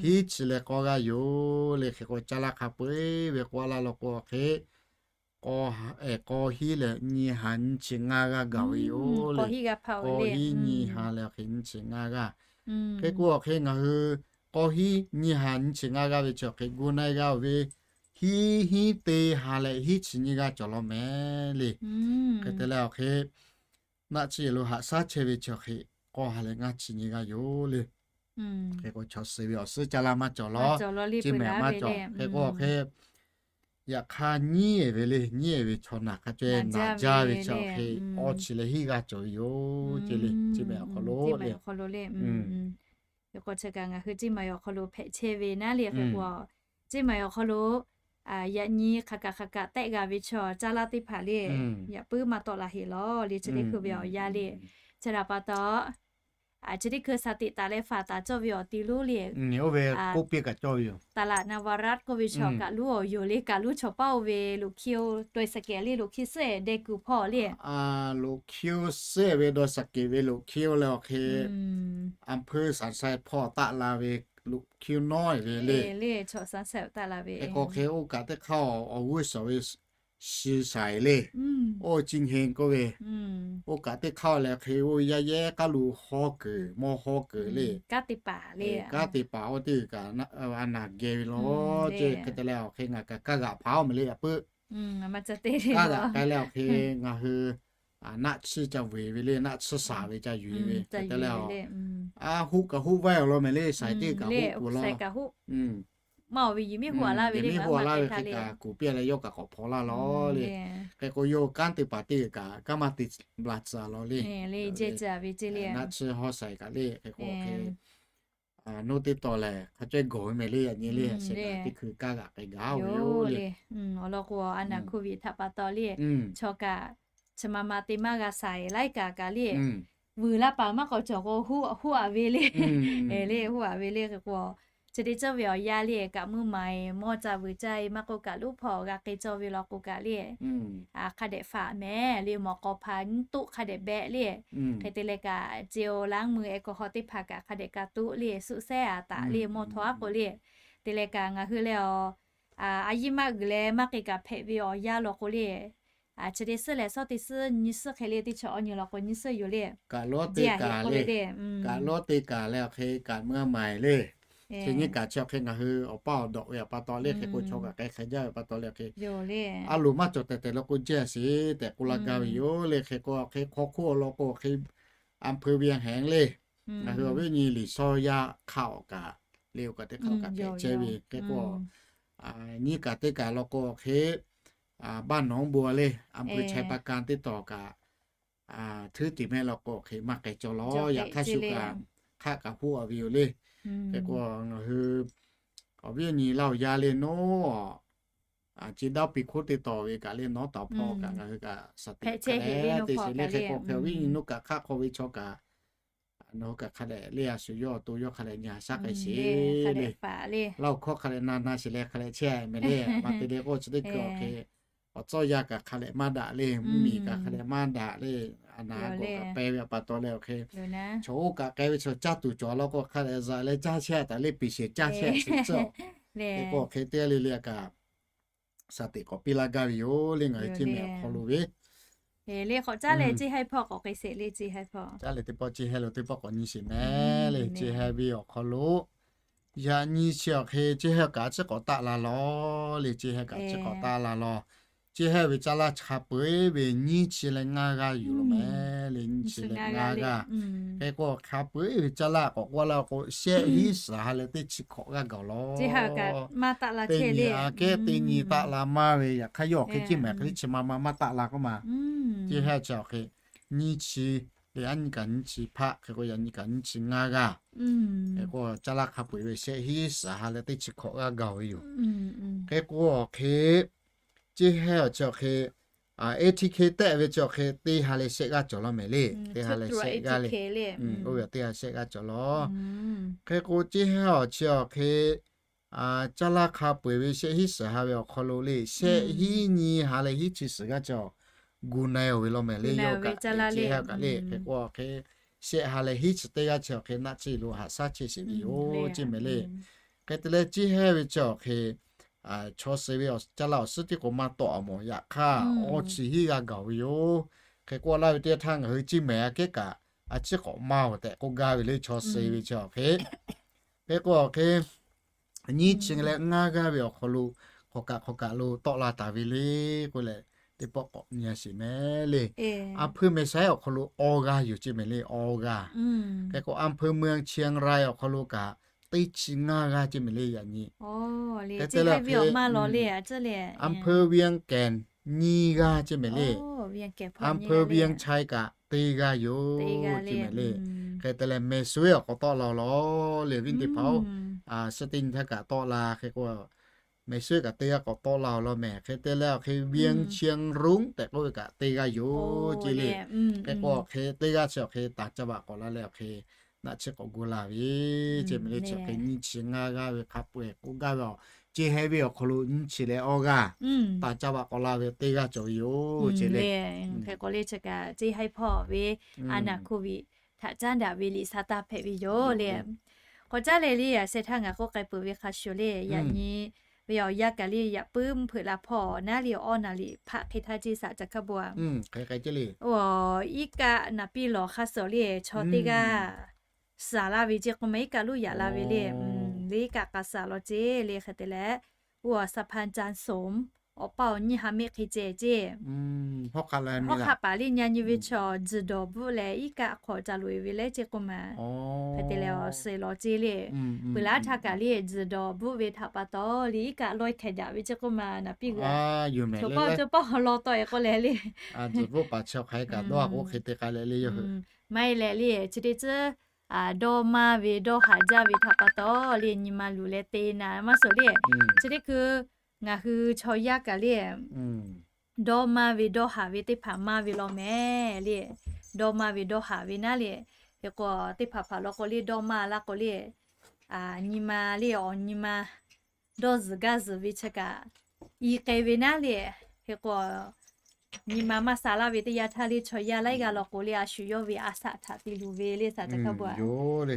Hiˉ chi leh k'awˇ g'aˇ yoˬ le. Hk'e k'o caˇ laˇ hk'a peu-eˬ ve k'oˆ laˇ law k'o hk'e k'awˇ hiˉ leh nyiˇ ha nyiˇ chi ngaˇ g'aˇ gaˬ ve yoˬ le. K'awˇ hiˉ nyiˇ ha leh awˬ hk'e nyiˇ chi ngaˇ g'aˇ. Hk'e k'o awˬ hk'e ngaˬ hui k'awˇ hiˉ nyiˇ ha nyiˇ chi ngaˇ g'aˇ ve chi awˬ hk'e gu na-e g'a-oˬ ve hiˉ hiˉ teˇ ha leh hiˉ chi nyiˇ g'aˇ cawˬ lawˬ mehˍ le. Hk'e te leh awˬ hk'e naˆ chi yehˬ lo haꞈ shaˉ chehˇ ve chi awˬ hk'e k'awˇ ha leh ngaˇ chi nyiˇ g'aˇ yoˬ le. Hk'e k'o chaw suh ve awˬ suhˉ caˇ laˇ maˇ cawˬ lawˬ. Ceˇ mehˍ maˇ cawˬ. Hk'e k'o awˬ hk'e yaꞈ hk'aˇ nyiˉ-e ve le, nyiˉ-e ve chaw naˬ hk'a ceh naˬ jaˇ ve chi awˬ hk'e awˇ chi leh hiˉ g'aˇ cawˬ ve yoˬ ceˇ le. Ceˇ mehˍ awˬ hk'aw lo le. Hk'e k'o chi kaꞈ ngaˬ hui ceˇ maˬ awˬ hk'aw lo hpehꞈ chehˇ ve naˉ le. Hk'e k'o ceˇ maˬ awˬ hk'aw lo yaꞈ nyi hk'aˬ kaꞈ hk'aˬ kaꞈ tehˆ g'a ve chaw caˇ laˇ teˇ hpaˍ le yaꞈ puiˉ maˇ tawˆ la heˍ lawˬ le. Chi teˇ hkui ve awˬ yanˇ le. Chi htaꞈ pa taw chi teˇ hkui shaˍ tiꞈ taˍ leh faˍ taˍ cawˇ ve awˬ ti lonˉ le. Oˇ ve k'oˆ piˇ kaꞈ cawˇ ve yoˬ. Taˍ laꞈ naˍ vaˍ raˆ k'oˆ ve chaw kaꞈ lonˉ awˬ yoˬ le. Kaꞈ lonˉ chaw paˇ oˇ ve loꞈ hkiˇ oˇ dawˇ shaˍ kehˍ le loꞈ hkiˇ suhˉ-ehˍ deh kuiˬ hpawˇ le. Loꞈ hkiˇ oˇ suhˉ-ehˍ ve dawˇ shaˍ kehˍ ve loꞈ hkiˇ oˇ leh awˬ hk'e a hpeuˇ shaˍ shaiˍ hpawˇ taˆ la ve loꞈ hkiˇ oˇ nawˉ-e ve le. Hk'e k'o hk'e oˇ kaꞈ teˇ hk'aˇ awˬ g'uˇ shawˍ ve shi shaiˍ le. Oˇ chi nyi k'oˆ ve, oˇ kaꞈ teˇ hk'aˇ leh hk'e oˇ yaˇ yehˉ k'aˉ lo hawˉ kuiˬ mawˇ hawˉ kuiˬ le. Kanˉ te paˍ oˇ teˇ kaꞈ a naˬ geh ve lawˬ ceˇ. Hk'e te leh awˬ hk'e ngaˬ kaꞈ kaˇ g'aꞈ hpaˍ-oˬ mehˍ le yaꞈ puiˉ. Kaˇ g'aꞈ k'ai leh awˬ hk'e ngaˬ hui naˆ chiˇ ca vuiˬ ve le, naˆ chiˇ shaˍ ve ca yuˬ ve hk'e te leh a hoˆ kaꞈ hoˆ vaiˇ awˬ lawn mehˍ le. Shaiˍ teˇ kaꞈ hoˆ kuˬ laˇ. Maˇ awˬ ve yehˬ miˉ hoˆ a laˇ ve le, maˇ maˇ te htaˇ le. Kuˬ piˇ leh yawˇ kaꞈ k'awꞈ hpaw laˇ lawˬ le. Hk'e k'o yawˇ kanˉ te paˍ teˇ kaꞈ kanˉ maˇ te bla tcuh a lawˬ le. Naˆ chiˇ hawˉ shaiˍ kaꞈ le hk'e k'o hk'e noˇ teˇ taw lehˬ hk'a cawehˇ gawˬ ve mehˍ le. Yaꞈ nyi le shehˍ kaꞈ teˇ hkui kaˇ g'aꞈ k'ai gaˇ-oˬ ve yoˬ le. Awˬ lawn k'o a naˬ hk'oˆ viꞈ htaꞈ pa taw le chaw kaꞈ chi ma ma te maˇ g'a shaiˍ laiˉ kaꞈ kaꞈ le vuiˬ laˇ paˍ maˇ k'awꞈ cawˬ k'o hoˆ a ve le. Le hoˆ a ve le hk'e k'o Chi teˇ ceuˬ ve awˬ yanˇ le kaꞈ mvuhˇ maˍ-e mawˇ ca vuiˬ caˇ-e maˇ k'oˆ kaꞈ, luˉ hpawˇ g'a k'ai cawˇ ve law k'o kaꞈ le, hk'a dehꞈ faꞈ mehˍ le, mawˬ k'aw hpa nyiˇ toˆ hk'a dehꞈ behꞈ le. Hk'e te leh kaꞈ, ce-o laˉ mui alcohol teˇ hpaˍ kaꞈ hk'a dehꞈ ka toˆ le, suˆ sehˉ a taˍ le, mawˇ htawˇ aˉ k'o le. Te leh kaꞈ ngaˬ hui leh a, a yiˇ maˇ g'uiˬ leh maˇ k'ai kaꞈ hpehꞈ ve awˬ yanˇ law k'o le, chi teˇ suhˉ leh suhˉ teˇ suhˉ nyiˇ suhˉ hk'e le, teˇ chi awˬ nyi law k'o nyiˇ suhˉ yoˬ le. Kaꞈ lawˉ te kaꞈ le, kaꞈ lawˉ te kaꞈ leh awˬ hk'e kaꞈ mvuhˇ maˍ le. Chi nyiˇ kaꞈ chi awˬ hk'e ngaˬ hui awˬ paˇ awˬ dawꞈ ve awˬ pa taw le, hk'e k'o chaw kaꞈ k'ai hk'a jaˇ ve pa taw le, awˬ hk'e a loˍ maˇ cawˬ tehˬ tehˬ law k'o jaˇ sheˍ tehꞈ k'oˆ laˇ gaˇ ve yoˬ le. Hk'e k'o awˬ hk'e hk'aw hk'oˆ awˬ lawn k'o awˬ hk'e อำเภอเวียงแหง le. Ngaˬ hui awˬ viˉ awˬ nyi Liꞈ shaw yaˇ hk'aˆ awˬ kaꞈ le, oˇ kaꞈ teˇ hk'aˆ kaꞈ hpehꞈ chehˇ ve. Hk'e k'o nyiˇ kaꞈ teˇ kaꞈ law k'o awˬ hk'e บ้านหนองบัว le, อำเภอไชยปราการ teˇ tawˬ kaꞈ htuˉ tiˍ mehˆ law k'o awˬ hk'e maˇ k'ai cawˇ law. Yaꞈ hk'aˇ shu kaꞈ hk'aˆ kaꞈ hoˆ a ve yoˬ le. Hk'e k'o ngaˬ hui awˬ viˉ awˬ nyi Laˇ huˍ yaˇ le nawˉ, chi dawˇ piˇ hk'oˆ teˇ tawˬ ve kaꞈ le nawˉ tawˍ hpawˇ kaꞈ ngaˬ hui kaꞈ shaˍ tiꞈ hk'a dehꞈ te sheˍ le. Hk'e k'o hk'e awˬ viˉ nyi nuˇ kaꞈ hk'aˆ hk'aw ve chaw kaꞈ nawˬ hui kaꞈ hk'a dehꞈ le a shu yawˇ awˬ to yawˇ hk'a dehꞈ nyi a shaˉ k'ai sheˍ le. Laˇ huˍ hkawˇ hk'a dehꞈ na na sheˍ leh hk'a dehꞈ chehˇ a mehˍ le. Maˇ te le k'o chi teˇ hkui awˬ hk'e awˬ tcuhˇ yaˇ kaꞈ hk'a dehꞈ maˇ daꞈ le, mvuhˇ miˬ kaꞈ hk'a dehꞈ maˇ daꞈ le, a naˍ k'o kaꞈ pehˇ ve pa taw leh awˬ hk'e chaw oˇ kaꞈ k'ai ve chaw caˇ tuˬ cawˬ law k'o hk'a dehꞈ zaꞈ leh caˇ chehˇ a taˍ le, piˍ shehˍ caˇ chehˇ a sheˍ tcuhˇ. Hk'e k'o awˬ hk'e teˇ g'aˇ le le a kaꞈ shaˍ tiꞈ k'awꞈ piˇ laˇ gaˇ ve yoˬ le, ngaˬ hui ceˇ mehˍ awˬ hk'aw lo ve. Le k'awꞈ caˇ leh ceˇ haiˇ hpawˇ k'awꞈ k'ai sheˍ le, ceˇ haiˇ hpawˇ. Caˇ leh teˇ pawˆ ceˇ haiˇ lo teˇ pawˆ k'awꞈ nyi sheˍ mehˍ le. Ceˇ haiˇ ve awˬ hk'aw lo yaꞈ nyi chi awˬ hk'e ceˇ haiˇ kaꞈ a ciˉ k'awꞈ taˆ la law le, ceˇ haiˇ kaꞈ a ciˉ k'awꞈ taˆ la law. Ceˇ haiˇ ve caˇ laˇ hk'a peu-eˬ ve nyiˇ chi leh ngaˇ g'aˇ yoˬ law mehˍ le, nyiˇ chi leh ngaˇ g'aˇ. Hk'e k'o hk'a peu-eˬ ve caˇ laˇ k'awꞈ k'oˆ laˇ k'o shehˆ hiˉ suhˍ ha leh teˇ chi hkawꞈ g'aˇ gaˬ law. Teˇ nyi aꞈ kehˉ teˇ nyi taˆ la maˇ ve, yaꞈ hk'aˇ yawˇ awˬ hk'e ceˇ mehˍ hk'e le chi ma ma maˇ taˆ la k'oˆ ma. Ceˇ haiˇ chi awˬ hk'e nyiˇ chi le, yaꞈ nyi kaꞈ nyiˇ chi hpaˆ, hk'e k'o yaꞈ nyi kaꞈ nyiˇ chi ngaˇ g'aˇ. Hk'e k'o caˇ laˇ hk'a peu-eˬ ve shehˆ hiˉ suhˍ ha leh teˇ chi hkawꞈ g'aˇ gaˬ ve yoˬ. Hk'e k'o awˬ hk'e ceˇ haiˇ awˬ chi awˬ hk'e A T K tehˆ ve chi awˬ hk'e teˇ ha leh shehˆ g'aˇ cawˬ law mehˍ le. Teˇ ha leh shehˆ g'aˇ le. Oˇ ve teˇ ha shehˆ g'aˇ cawˬ law. Hk'e k'o ceˇ haiˇ awˬ chi awˬ hk'e caˇ laˇ hk'a peu-eˬ ve shehˆ hiˉ suhˍ ha ve awˬ hk'aw lo le, shehˆ hiˉ nyi ha leh hiˉ chi suhˍ g'aˇ cawˬ gu na-e oˬ ve law mehˍ le. Yawˇ kaꞈ ceˇ haiˇ kaꞈ le. Hk'e k'o awˬ hk'e shehˆ ha leh hiˉ chi teˇ g'aˇ chi awˬ hk'e naˆ tsuhˇ lo haꞈ shaˉ chehˇ sheˍ ve yoˬ ceˇ mehˍ le. Hk'e te leh ceˇ haiˇ ve chi awˬ hk'e chaw suh ve caˇ laˇ awˬ suhˉ tiˉ k'o maˇ tawˆ a mawˬ, yaꞈ hk'aˇ awˇ chi hiˉ g'aˇ gaˬ ve yoˬ. Hk'e k'oˆ laˇ ve teˇ htaˇ ngaˬ hui ceˇ mehˍ aꞈ kehˉ kaꞈ a ciˉ k'awꞈ maˇ oˬ tehꞈ k'oˆ gaˇ ve le, chaw suh ve chi awˬ hk'e. Hk'e k'o awˬ hk'e nyiˇ chi leh ngaˇ g'aˇ ve awˬ hk'aw lo hk'aw kaꞈ hk'aw kaꞈ lo tawˆ la taˍ ve le k'oˆ leh, teˇ pawˆ k'awꞈ nyi a sheˍ mehˍ le. A hpui mehˍ saiˉ awˬ hk'aw lo awˇ g'aˇ yoˬ ceˇ mehˍ le, awˇ g'aˇ. Hk'e k'o a hpui เมืองเชียงราย awˬ hk'aw lo kaꞈ teˇ chi ngaˇ g'aˇ ceˇ mehˍ le, yaꞈ nyi. Hk'e te leh a hpui เวียงแก่น nyiˇ g'aˇ ceˇ mehˍ le. A hpui เวียงชัย kaꞈ teˇ g'aˇ yoˬ ceˇ mehˍ le. Hk'e te leh mehˍ suiˉ awˬ k'awꞈ tawˆ la law le, viˉ teˇ hpaˍ-oˬ, suhˉ teˇ nyi htaˇ kaꞈ tawˆ la. Hk'e k'o mehˍ suiˉ kaꞈ teˇ g'aˇ k'awꁞ tawˆ la-oˬ law mehˍ. Hk'e te leh awˬ hk'e เวียงเชียงรุ้ง tehꞈ k'oˆ ve kaꞈ teˇ g'aˇ yoˬ ceˇ le. Hk'e k'o awˬ hk'e teˇ g'aˇ chi awˬ hk'e taˍ caˇ vaꞈ k'awꞈ la leh awˬ hk'e naˆ tsuhˇ k'awꞈ gu la ve ceˇ mehˍ le. Chi awˬ hk'e nyiˇ chi ngaˇ g'aˇ ve hk'a peu-eˬ k'oˆ gaˇ ve awˬ ceˇ haiˇ ve awˬ hk'aw lo nyiˇ chi leh awˇ g'aˇ taˍ caˇ vaꞈ k'awꞈ la ve teˇ g'aˇ cawˬ ve yoˬ ceˇ le. Hk'e k'o le chi kaꞈ ceˇ haiˇ hpawˇ ve a naˍ โควิด htaꞈ caˉ daꞈ ve liꞈ sha taˇ hpehꞈ ve yoˬ le. K'awꞈ caˉ leh le a sheh htaˇ ngaˬ k'oˆ k'ai peuˬ ve hk'a shuˍ le, yaꞈ nyi ve awˬ yanˇ kaꞈ le yaꞈ puiˉ mvuhˇ hpeuꞈ la hpawˇ naˉ le awˬ awˇ naˍ liꞈ hpaˆ hk'e htaˇ ceˇ saꞈ ca hkaˇ bon a. Iˉ kaˆ naˍ piˇ lawˬ hk'a suhˍ le chaw teˇ g'aˇ saˍ laˇ ve ceˇ k'oˆ ma, iˉ kaˆ luˇ yaꞈ la ve le. Le iˉ kaˆ k'a saˍ law ceˇ le. Hk'e te leh สะพานจันทร์สม awˬ paˇ awˬ nyiˇ ha mehˆ hk'e ceh ceˇ. Hawˉ hk'aˆ paˍ le nyi nyi ve chaw tzuhˬ dawˬ bvuhˆ leh iˉ kaˆ hk'awꞈ ca loꞈ e ve leh ceˇ k'oˆ ma. Hk'e te leh awˬ suhˍ law ceˇ le. Peuˬ laˇ htaˇ kaꞈ le tzuhˬ dawˬ bvuhˆ ve htaꞈ pa taw le iˉ kaˆ lawˇ e hkeh daꞈ ve ceˇ k'oˆ ma naˍ piˇ g'uiˬ. Tzuhˬ paˇ tzuhˬ paˇ lawˇ tawˆ e k'oˆ leh le. Maˇ heˆ leh le chi teˇ tcuhˉ dawˇ maˇ ve dawˇ haˍ jaˇ ve htaꞈ pa taw le nyi ma luˬ leh te na maˇ suhˍ le. Chi teˇ hkui ngaˬ hui chaw yaˇ kaꞈ le dawˇ maˇ ve dawˇ haˍ ve teˇ hpaˍ maˇ ve law mehˍ le. Dawˇ maˇ ve dawˇ haˍ ve naˉ le. Hk'e k'o teˇ hpaˍ hpaˍ law k'o le dawˇ maˇ laˇ k'o le nyi ma le awˬ nyi ma dawˇ zuhˬ gaˇ zuhˬ ve chi kaꞈ i k'ai ve naˉ le. Hk'e k'o, nyi ma maˇ sha laˇ ve teˇ yanˇ htaˇ le chaw yaˇ laiˉ g'aˇ law k'o le a shu yawˇ ve a shaꞈ htaꞈ te luˬ ve le shaˍ teˇ hk'a bu a.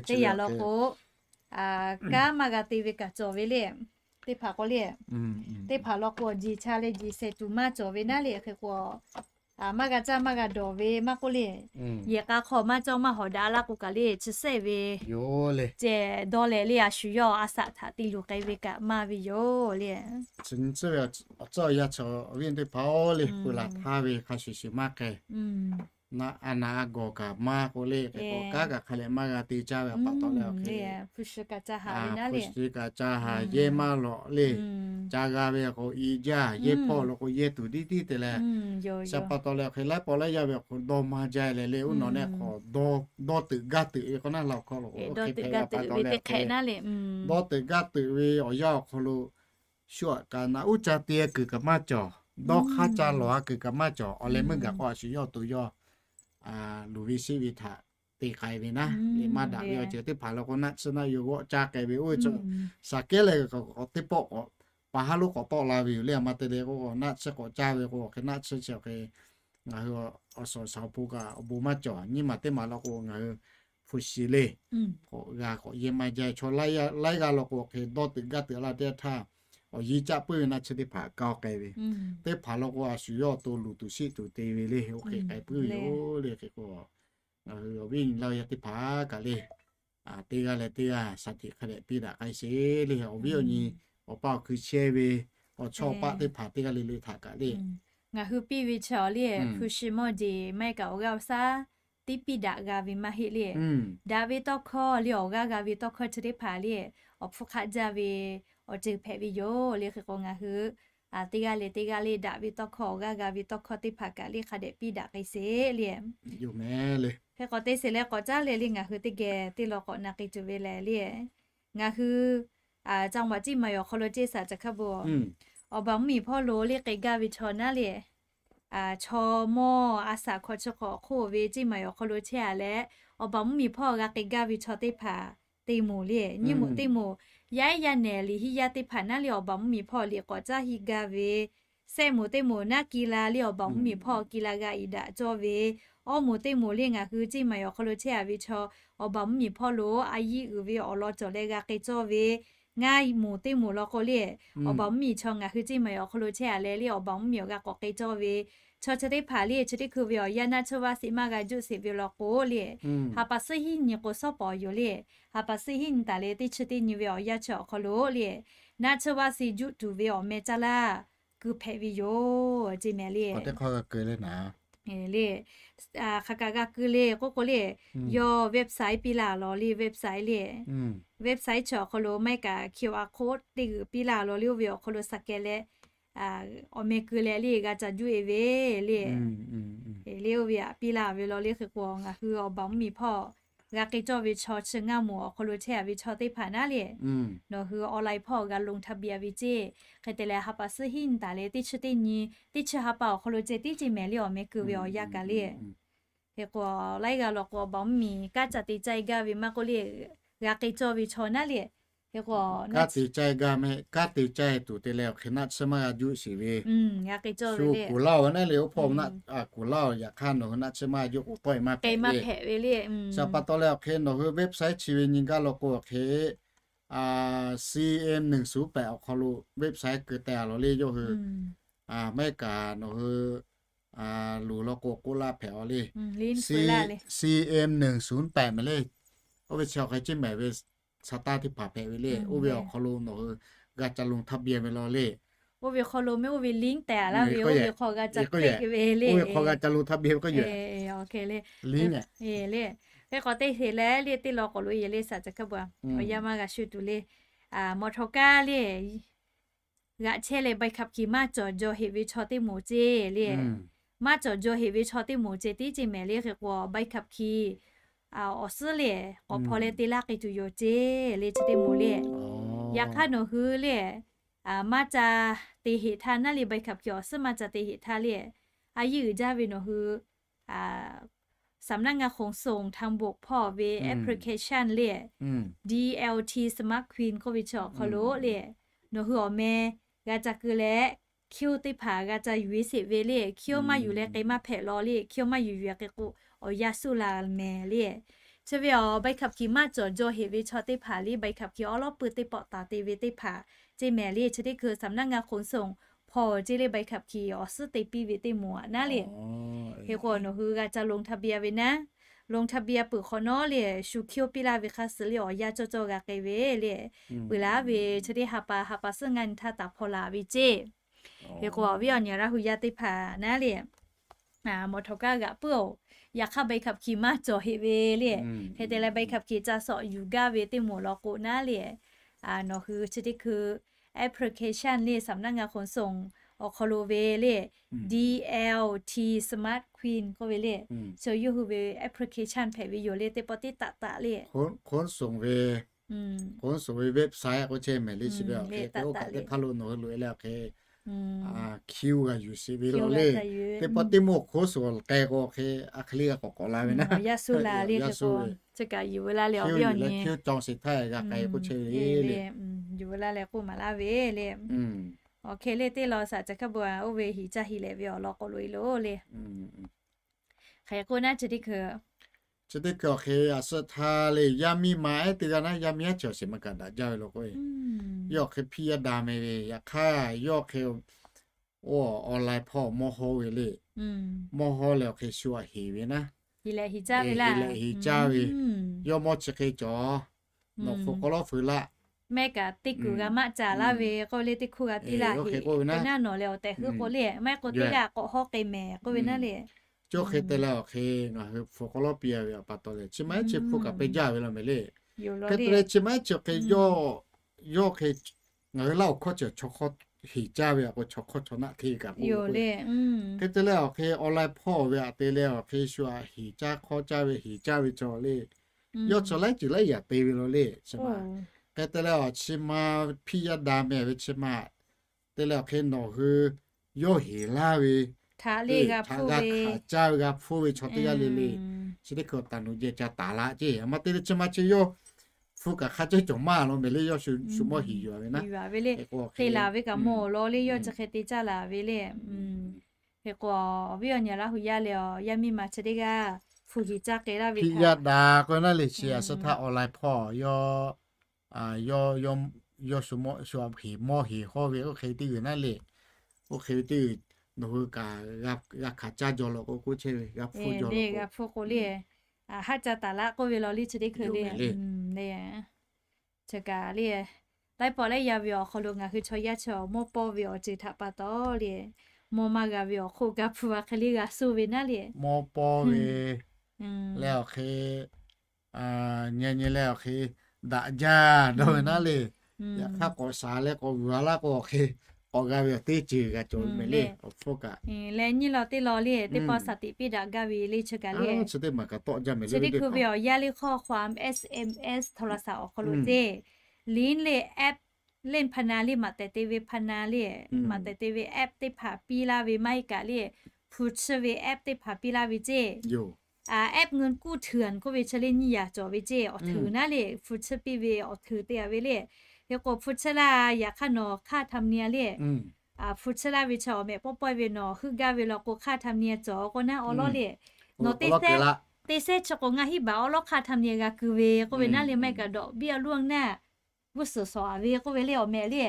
Teˇ yanˇ law k'o, kanˉ maˇ g'a te ve kaꞈ cawˬ ve le. Teˇ hpaˍ k'o le, teˇ hpaˍ law k'o jeˬ cha leh jeˬ shehˍ tuˬ maˇ cawˬ ve naˉ le. Hk'e k'o, maˇ g'a caˇ maˇ g'a dawˬ ve maˇ k'oˆ le, yehˬ k'a hk'aw maˇ cawˇ maˇ hawˍ daꞈ laˇ k'o kaꞈ le chi sehˆ ve cehˬ dawˇ leh le a shu yawˇ a shaꞈ htaꞈ te luˬ k'ai ve kaꞈ maˇ ve yoˬ le. Chi nyi tcuhˉ ve awˬ tcuhˉ awˬ yanˇ chaw awˬ viˉ teˇ hpaˍ-oˬ le, peu laˬ htaˇ ve hk'a shuˍ shuˍ maˇ k'ai. Naˆ a naˆ a gawˬ kaꞈ maˇ k'oˆ le, hk'e k'o kanˉ kaꞈ hk'a leh maˇ g'a te caˇ ve a pa taw leh awˬ hk'e, hpu shi kaꞈ ca haˍ, yehˇ maˇ lawꞈ le, ca g'a ve k'o i jaˇ, yehˇ hpawˇ law k'o yehˇ tuˬ tiˉ tiˉ te leh, chi pa taw leh awˬ hk'e laiˉ pawˆ laiˉ yaˇ ve awˬ hk'aw dawˇ maˇ jaˇ leh le, uˉ nawˬ neˇ hk'aw dawˇ teuꞈ gaˇ teuꞈ ve k'o naˉ la awˬ hk'aw lo hk'e hpehꞈ ve pa taw leh awˬ hk'e, dawˇ teuꞈ gaˇ teuꞈ ve awˬ yanˇ awˬ hk'aw lo shu aꞈ kaꞈ naꞈ uˉ ca te kuiˬ kaꞈ maˇ cawˬ, dawˇ hk'aˇ ca lawˬ a kuiˬ kaꞈ maˇ cawˬ. Awˬ leh meuˇ gaˬ k'o a shu yawˇ awˬ to yawˇ luˬ ve sheˆ ve htaꞈ te k'ai ve naˉ le, maˇ daꞈ ve awˬ ceuˬ teˇ hpaˍ law k'o naˆ tsuhˇ naˆ yawˇ g'awˆ caˇ k'ai ve oˇ ve chaw shaˍ kehˉ leh k'awꞈ teˇ pawˆ k'awꞈ pa haˉ lonˉ k'awꞈ tawˆ la ve yoˬ le. A ma te leh k'o naˆ tsuhˇ k'awꞈ caˇ ve k'o hk'e naˆ tsuhˇ chi hk'e ngaˬ hui awˬ suhˍ awˬ shaˍ awˬ pon kaꞈ awˬ bon maˇ cawˬ. Nyiˇ maˬ teˇ maˬ law k'o ngaˬ hui hpu shi le k'awꞈ g'a k'awꞈ yehˇ maˇ jaˇ. Chaw laiˉ g'aˇ law k'o hk'e dawˇ teuꞈ gaˇ teuꞈ laˇ teˇ htaˇ awˬ yiˇ caˆ puiˉ ve naˆ tsuhˇ teˇ hpaˍ kaˇ k'ai ve teˇ hpaˍ law k'o a shu yawˇ awˬ to luˬ tuˬ sheˆ tuˬ te ve le, oˇ hk'e k'ai puiˉ ve yoˬ le. Hk'e k'o ngaˬ hui awˬ viˉ awˬ nyi laˇ yaˇ teˇ hpaˍ kaꞈ le, teˇ g'aˇ leh teˇ g'aˇ shaˍ tiꞈ hk'a dehꞈ piˇ daꞈ k'ai sheˍ le. Awˬ viˉ awˬ nyi awˬ paˇ awˬ hkui chehˇ ve awˬ chawˇ paˆ teˇ hpaˍ teˇ g'aˇ le le htaꞈ kaꞈ le ngaˬ hui piˇ ve chi awˬ le hpu shi mawˇ jeˬ maˇ heˆ kaꞈ awˬ g'aˇ awˬ shaˉ teˇ piˇ daꞈ g'a ve maˇ heˆ le. Daꞈ ve tawˇ hkawˇ le awˬ g'aˇ g'a ve tawˇ hkawˇ chi teˇ hpaˍ le awˬ hpfuhˇ hk'aˆ jaˇ ve awˬ ceuˬ hpehꞈ ve yoˬ le. Hk'e k'o ngaˬ hui teˇ g'aˇ leh teˇ g'aˇ le daꞈ ve tawˇ hkawˇ awˬ g'aˇ g'a ve tawˇ hkawˇ teˇ hpaˍ kaꞈ le hk'a dehꞈ piˇ daꞈ k'ai sheˍ le. Hk'e k'o te sheˍ leh k'awꞈ caˉ leh le ngaˬ hui teˇ geh teˇ law k'awꞈ na k'ai tuˬ ve lehˬ le, ngaˬ hui จังหวัด Ciˇ Maiˍ awˬ hk'aw lo ceˇ shaˍ ca hk'a bo awˬ baˬ mvuhˇ miˬ hpawˇ lo le k'ai gaˇ ve chaw naˉ le, chaw mawˇ a shaꞈ hk'aw chi hk'awꞈ hk'oˆ ve Ciˇ Maiˍ awˬ hk'aw lo chehˇ a leh, awˬ baˬ mvuhˇ miˬ hpawˇ g'a k'ai gaˇ ve chaw teˇ hpaˍ te moˍ le, nyiˇ moˍ teˇ moˍ yaˇ ehˉ yaˇ nehˬ liꞈ hiˆ yaˇ teˇ hpaˍ naˉ le awˬ baˬ mvuhˇ miˬ hpawˇ liꞈ k'awꞈ caˇ hiˆ gaˇ ve, shehˆ moˍ teˇ moˍ naˉ ki la le awˬ baˬ mvuhˇ miˬ hpawˇ ki la g'a iˍ daꞈ cawˇ ve, awˇ moˍ teˇ moˍ le ngaˬ hui Ciˇ Maiˍ awˬ hk'aw lo chehˇ a ve chaw awˬ baˬ mvuhˇ miˬ hpawˇ lo a yiˇ uiˍ ve awˬ lawn cawˬ leh g'a k'ai cawˇ ve, ngaˇ moˍ teˇ moˍ law k'o le awˬ baˬ mvuhˇ miˬ chaw ngaˬ hui Ciˇ Maiˍ awˬ hk'aw lo chehˇ a leh le awˬ baˬ mvuhˇ miˬ awˬ g'a k'awꞈ k'ai cawˇ ve chaw chi teˇ hpaˍ le chi teˇ hkui ve awˬ yanˇ naˆ tsuhˇ vaˇ sheˍ maˇ g'a juˆ sheˍ ve law k'o le, ha pa suhˉ hiˉ nyi k'o shawˉ pawˍ yoˬ le. Ha pa suhˉ hiˉ nyi taˍ leh teˇ chi teˇ nyi ve awˬ yanˇ chi awˬ hk'aw lo le, naˆ tsuhˇ vaˇ sheˍ juˆ tuˬ ve awˬ meh caˇ laˇ keu hpehꞈ ve yoˬ ceˇ mehˍ le. Le, hk'aˬ kaꞈ g'a keu le k'oˆ k'o le, yawˇ website piˇ laˇ law le, website le, website chi awˬ hk'aw lo maˇ heˆ kaꞈ QR code teˇ g'uiˬ piˇ laˇ law le, oˇ ve awˬ hk'aw lo shaˍ kehˬ leh awˬ meh keu leh le g'a ca juˆ e ve le. Le oˇ ve aꞈ piˇ laˇ ve law le. Hk'e k'o ngaˬ hui awˬ baˬ mvuhˇ miˬ hpawˇ g'a k'ai cawˇ ve chaw chi ngaˇ moˍ awˬ hk'aw lo chehˇ a ve chaw teˇ hpaˍ naˉ le, nawˬ hui online hpawˇ g'a ลงทะเบียน ve ceˇ. Hk'e te leh ha pa suhˉ hiˉ nyi taˍ leh teˇ chi teˇ nyi, teˇ chi ha pa awˬ hk'aw lo ceh tiˉ ceˇ mehˍ le awˬ meh keu ve awˬ yanˇ kaꞈ le. Hk'e k'o laiˉ g'aˇ law k'o awˬ baˬ mvuhˇ miˬ kanˉ ca te caˇ e gaˇ ve maˇ k'oˆ le, g'a k'ai cawˇ ve chaw naˉ le. Hk'e k'o kanˉ te caˇ e gaˇ mehˍ, kanˉ te caˇ e tuˬ te leh awˬ hk'e naˆ tsuhˇ maˇ g'a juˆ sheˍ ve, g'a k'ai cawˇ ve le. Kuˬ laˇ-oˬ naˉ le oˇ hpawˇ naˆ kuˬ laˇ-oˬ. Yaꞈ hk'aˇ nawˬ hui naˆ tsuhˇ maˇ g'a juˆ k'oˍ tawˆ e maˇ hpehꞈ ve le. Chi pa taw leh awˬ hk'e nawˬ hui website chi ve nyi gaˇ law k'o awˬ hk'e CM หนึ่งศูนย์แปด awˬ hk'aw lo website keu teh a law le yawˇ hui. Maˇ heˆ kaꞈ nawˬ hui luˬ law k'o k'oˆ laˇ hpehꞈ a le. CM หนึ่งศูนย์แปด mehˍ le. Oˇ ve chi awˬ hk'e ceˇ mehˍ ve สตาร์ท teˇ hpaˍ hpehꞈ ve le. Oˇ ve awˬ hk'aw lo nawˬ hui g'a ca ลงทะเบียน ve law le. Oˇ ve hk'aw lo mehˍ oˇ ve link tehꞈ laˇ ve oˇ ve hk'aw g'a ca k'ai ve le. Oˇ ve hk'aw g'a ca ลงทะเบียน ve k'o yoˬ le. Hk'e k'o teˇ heˍ leh le teˇ law k'awꞈ lo yeˬ le shaˍ ca hk'a bu awˬ yanˇ maˇ g'a shu tuˬ le. Mawˬ htaw kaˇ le g'aꞈ chehˇ leh ใบขับขี่ maˇ cawˬ jaw heꞈ ve chaw teˇ moˍ ceˇ le. Maˇ cawˬ jaw heꞈ ve chaw teˇ moˍ ceh tiˉ ceˇ mehˍ le. Hk'e k'o ใบขับขี่ awˬ suhˉ le k'awꞈ hpaw leh te laˇ k'ai tuˬ yoˬ ceˇ le chi teˇ moˍ le. Yaꞈ hk'aˇ nawˬ hui le maˇ ca te heꞈ htaˇ naˉ le ใบขับขี่ awˬ suhˉ maˇ ca te heꞈ htaˇ le, a yiˇ uiˍ jaˇ ve nawˬ hui สำนักงานขนส่งทางบก hpawˇ ve application le, D L T Smart Queen k'oˆ ve chi awˬ hk'aw lo le, nawˬ hui awˬ meh g'a ca keu leh, hkiˇ oˇ teˇ hpaˍ g'a ca yuˬ e sheˍ ve le. Hkiˇ oˇ maˇ yuˬ leh k'ai maˇ hpehꞈ law le. Hkiˇ oˇ maˇ yuˬ yuˬ k'ai k'o, awˬ yanˇ suh la mehˍ le. Chi ve awˬ ใบขับขี่ maˇ cawˬ jaw heꞈ ve chaw teˇ hpaˍ le, ใบขับขี่ awˉ lawˉ pui teˇ pawˆ taˍ te ve teˇ hpaˍ ceˇ mehˍ le. Chi teˇ hkui สำนักงานขนส่ง hpawˇ ceˇ le, ใบขับขี่ awˬ suhˉ te piˇ ve teˇ moˍ aꞈ naˉ le. Hk'e k'o, nawˬ hui g'a ca ลงทะเบียน ve naˉ, ลงทะเบียน peuˬ hk'awꞈ nawˉ le, shu hkiˇ oˇ piˇ laˇ ve hk'a suh le, awˬ yanˇ cawˇ cawˇ g'a k'ai ve le. Peuˬ laˇ ve chi teˇ ha pa ha pa suhˉ ngaˇ nyi htaˇ taˍ hpaw la ve ceˇ. Hk'e k'o, awˬ viˉ awˬ nyi Laˇ hu yaˇ teˇ hpaˍ naˉ le, mawˬ htawꞈ kaˇ g'aꞈ puiˉ-oˬ. Yaꞈ hk'aˇ ใบขับขี่ maˇ cawˬ heꞈ ve le. Hk'e te leh ใบขับขี่ ca sawꞈ yuˬ gaˇ ve teˇ moˍ law k'o naˉ le, nawˬ hui chi teˇ hkui application le, สำนักงานขนส่ง awˬ hk'aw lo ve le, D L T Smart Queen k'oˆ ve le, chaw yawˇ hui ve application hpehꞈ ve yoˬ le, teˇ pawˆ teˇ taˆ taˆ le. ขนส่ง ve, ขนส่ง ve website k'oˆ chehˇ mehˍ le, chi ve awˬ hk'e teˇ oˇ kaꞈ teˇ hk'aˇ lo nawˬ hui loꞈ e leh awˬ hk'e hkiˇ oˇ g'a yuˬ sheˍ ve law le. Teˇ pawˆ teˇ moˍ ขนส่ง k'ai k'o hk'e, a hk'e le g'a k'awꞈ k'awꞈ la ve naˉ, yaˇ suh la le. Hk'e k'o, chi kaꞈ yuˬ ve laˇ le, awˬ viˉ awˬ nyi, hkiˇ oˇ cawˬ sheˍ htaˇ g'a k'ai k'oˆ chehˇ ve le. Yuˬ ve laˇ leh k'oˆ maˍ laˇ ve le. Awˬ hk'e le teˇ law shaˍ ca hkaˇ bon oˇ ve hiˍ caˇ hiˍ lehꞈ ve awˬ lawn k'awꞈ loꞈ e lo le. Hk'e k'o naˉ chi teˇ hkui, chi teˇ hkui awˬ hk'e a suh htaˇ le, yaˇ miˇ ma ehˉ teˇ g'aˇ naˉ, yaˇ miˇ aˉ chi awˬ sheˍ ma kaꞈ daꞈ jaˇ ve law k'o, yawˇ awˬ hk'e hpiˇ yaˇ da meh ve, yaꞈ hk'aˇ yawˇ hk'e oˇ online hpawˇ mawˇ hawˇ ve le. Mawˇ hawˇ leh awˬ hk'e shu aꞈ heˍ ve naˉ, heˍ leh heˍ caˇ ve, yawˇ mawˇ chi hk'e cawˬ, nawˬ hpu k'aw lawˉ feu laˇ, mehˆ kaꞈ teˇ kuiˬ g'a maˆ caˍ laˇ ve k'oˆ ve le, teˇ hkuˇ g'a piˇ laˇ heˍ k'oˆ ve naˉ, nawˬ leh awˬ tehˬ heuˆ k'o le, maˇ heˆ k'o teˇ g'aˇ k'awꞈ hawˉ k'ai mehˍ k'oˆ ve naˉ le. Chi hk'e te leh awˬ hk'e ngaˬ hui hpu k'aw lawˉ piˇ a ve awˬ pa taw leh, chi ma ehˉ chi hpu kaꞈ peh jaˇ ve law mehˍ le. Hk'e te leh chi ma ehˉ chi hk'e yawˇ, yawˇ hk'e ngaˬ hui Laˇ huˍ hkawˇ chi chaw hk'awˇ heˍ caˇ ve a k'o, chaw hk'awˇ chaw naˆ hteˇ kaꞈ k'oˆ ve. Hk'e te leh awˬ hk'e online hpawˇ ve aꞈ te leh awˬ hk'e shu aꞈ heˍ caˇ hk'awˇ caˇ ve, heˍ caˇ ve chaw le, yawˇ chaw laiˉ ceuˬ laiˉ yaꞈ te ve law le, chi ma. Hk'e te leh awˬ chi ma hpiˇ yaˇ da meh ve chi ma te leh awˬ hk'e nawˬ hui yawˇ heˍ laˇ ve, htaꞈ g'a hkanˍ caˇ ve g'a hpfuhˇ ve chaw teˇ g'aˇ le le, chi teˇ hkui taˍ nu jeh ca taˍ la ceˇ. A ma te leh chi ma chi yawˇ hpu kaꞈ hk'a cehˇ cawˬ maˇ law mehˍ le, yawˇ shu mawˇ heˍ yuˬ ve naˉ, te laˬ ve kaꞈ mawˬ law le, yawˇ chi hk'e te caˇ laˬ ve le. Hk'e k'o, awˬ viˉ awˬ nyi Laˇ hu yaˇ leh awˬ yaˇ miˇ ma chi teˇ g'aˇ hpu heˍ caˇ k'ai laˇ ve htaꞈ, yaˇ da k'o naˉ le, chi a suh htaˇ online hpawˇ yawˇ yawˇ shu mawˇ heˍ hawˇ ve oˇ hk'e teˇ g'uiˬ naˉ le. Oˇ hk'e ve teˇ g'uiˬ nawˬ hui kaꞈ g'a hkanˍ caˇ jaw law k'o k'oˆ chehˇ ve, g'a hpfuhˇ jaw law k'o, g'a hpfuhˇ k'o le, haˆ ca taˍ laˇ k'oˆ ve law le chi teˇ hkui le. Chi kaꞈ le, laiˉ pawˆ laiˉ yaˇ ve awˬ hk'aw lo ngaˬ hui chaw yaˇ chi awˬ mawˇ pawˇ ve awˬ ceuˬ htaꞈ pa taw le, mawˇ maˇ g'a ve awˬ hk'oˆ g'a hpu a hk'e le g'a suh ve naˉ le. Mawˇ pawˇ ve leh awˬ hk'e nyi nyi leh awˬ hk'e daꞈ jaˇ dawˇ ve naˉ le. Yaꞈ hk'aˇ k'awꞈ shaˍ leh k'awꞈ vuiˬ a laˇ k'o awˬ hk'e k'awꞈ g'a ve awˬ teˇ ceuˬ g'a cawˬ ve mehˍ le, awˬ hpfuhˇ kaꞈ. Leh nyiˇ law teˇ law le, teˇ pawˆ shaˍ tiꞈ piˇ daꞈ gaˇ ve le chi kaꞈ le, chi teˇ hkui ve awˬ yaˇ le ข้อความ S M S โทรศัพท์ awˬ hk'aw lo ceˇ, ลิงก์ le แอป เล่นพนัน le maꞈ tehˬ te ve พนัน le, maꞈ tehˬ te ve app teˇ hpaˍ piˇ laˇ ve maˇ heˆ kaꞈ le, hpu chiˇ ve app teˇ hpaˍ piˇ laˇ ve ceˇ. App เงินกู้เถื่อน k'oˆ ve chi le nyiˇ yaꞈ cawˬ ve ceˇ, awˬ htuiˍ naˉ le, hpu chiˇ piˇ ve awˬ htuiˍ te a ve le. Hk'e k'o hpu chiˇ laˇ yaꞈ hk'aˇ nawˬ ค่าธรรมเนียม le, hpu chiˇ laˇ ve chi awˬ mehꞈ pawˆ pawˆ ve nawˬ heuˆ gaˇ ve law k'o ค่าธรรมเนียม cawˬ k'o naˉ awˬ lawˉ le, nawˬ teˇ sehˉ, teˇ sehˉ chi k'o ngaˇ hinˉ baꞈ awˬ lawˉ ค่าธรรมเนียม g'a keu ve k'oˆ ve naˉ le, maˇ heˆ kaꞈ ดอกเบี้ยล่วงหน้า g'uˇ suhˍ sawˍ a ve k'oˆ ve le awˬ mehꞈ le.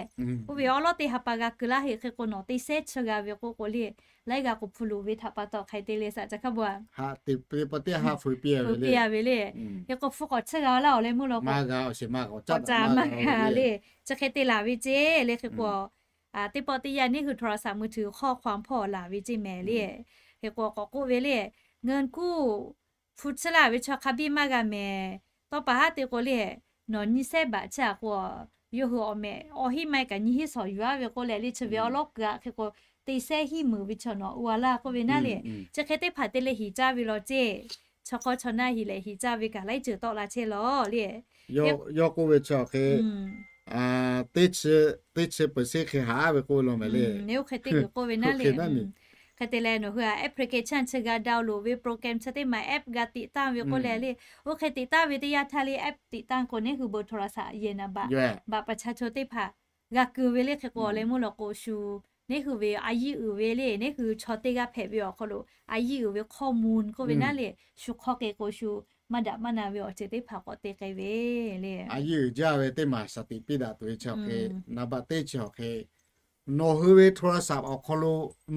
Oˇ ve awˬ lawˉ teˇ ha pa g'a keu laˇ heˆ hk'e k'o nawˬ teˇ sehˉ chiˇ g'a ve k'oˆ k'o le, laiˉ g'a k'oꞈ hpu loˍ ve htaꞈ pa taw hk'ai te le shaꞈ ca hkaˇ bon a, teˇ pawˆ teˇ ha hpu piˇ a ve le. Hk'e k'o hpu k'awꞈ chiˇ g'a laˇ awˬ leh meuˇ law k'o, k'awꞈ ca maˇ g'a le. Chi hk'e te laˬ ve ceˇ le. Hk'e k'o teˇ pawˆ teˇ yanˇ neˇ hui โทรศัพท์มือถือ ข้อความ hpawˇ laˬ ve ceˇ mehˍ le. Hk'e k'o k'awꞈ k'oˆ ve le, เงินกู้ hpu chiˇ laˇ ve chaw hk'a biˇ maˇ g'a mehˍ. Tawˇ pa haˉ te k'o le, nawˬ nyiˇ sehˉ baꞈ chiˇ a k'o, yawˇ hui awˬ mehꞈ awˬ hinˉ maˇ heˆ kaꞈ nyiˇ hinˉ sawˍ yuˬ a ve k'oˆ leh le, chi ve awˬ lawˉ keu a hk'e k'o, teˇ sehˉ hinˉ meunˍ ve chaw nawˬ u a laˇ k'oˆ ve naˉ le. Chi hk'e teˇ hpaˍ te leh heˍ caˇ ve law ceˇ. Chaw hk'awˇ chaw naˆ heˍ leh heˍ caˇ ve kaꞈ laiˉ ceuˬ tawˆ la chehˇ law le. Yawˇ k'oˆ ve chi hk'e, teˇ chi peuˬ sehˉ hk'e haꞈ a ve k'oˆ ve law mehˍ le. Oˇ hk'e teˇ g'uiˬ k'oˆ ve naˉ le. Hk'e te leh nawˬ hui a application chi g'a download ve, program chi teˇ maˬ app g'a tiꞈ tanˇ ve k'oˆ leh le, oˇ hk'e tiꞈ tanˇ ve teˇ yanˇ htaˇ le app tiꞈ tanˇ k'o neˇ hui โทรศัพท์ yehˬ naˍ baꞈ บัตรประชาชน teˇ hpaˍ g'a keu ve le. Hk'e k'o leh mvuhˇ lawꞈ k'o shu neˇ hui ve a yiˇ uiˍ ve le, neˇ hui chaw teˇ g'aˇ hpehꞈ ve awˬ hk'aw lo a yiˇ uiˍ ve ข้อมูล k'oˆ ve naˉ le, shu hk'aw k'ai k'o shu maˇ daꞈ maˇ na ve awˬ ceuˬ teˇ hpaˍ k'awꞈ te k'ai ve le. A yiˇ uiˍ jaˇ ve teˇ maˬ shaˍ tiꞈ piˇ daꞈ tuˬ ve chi awˬ hk'e, naˍ baꞈ teˇ chi awˬ hk'e, nawˬ hui ve โทรศัพท์ awˬ hk'aw lo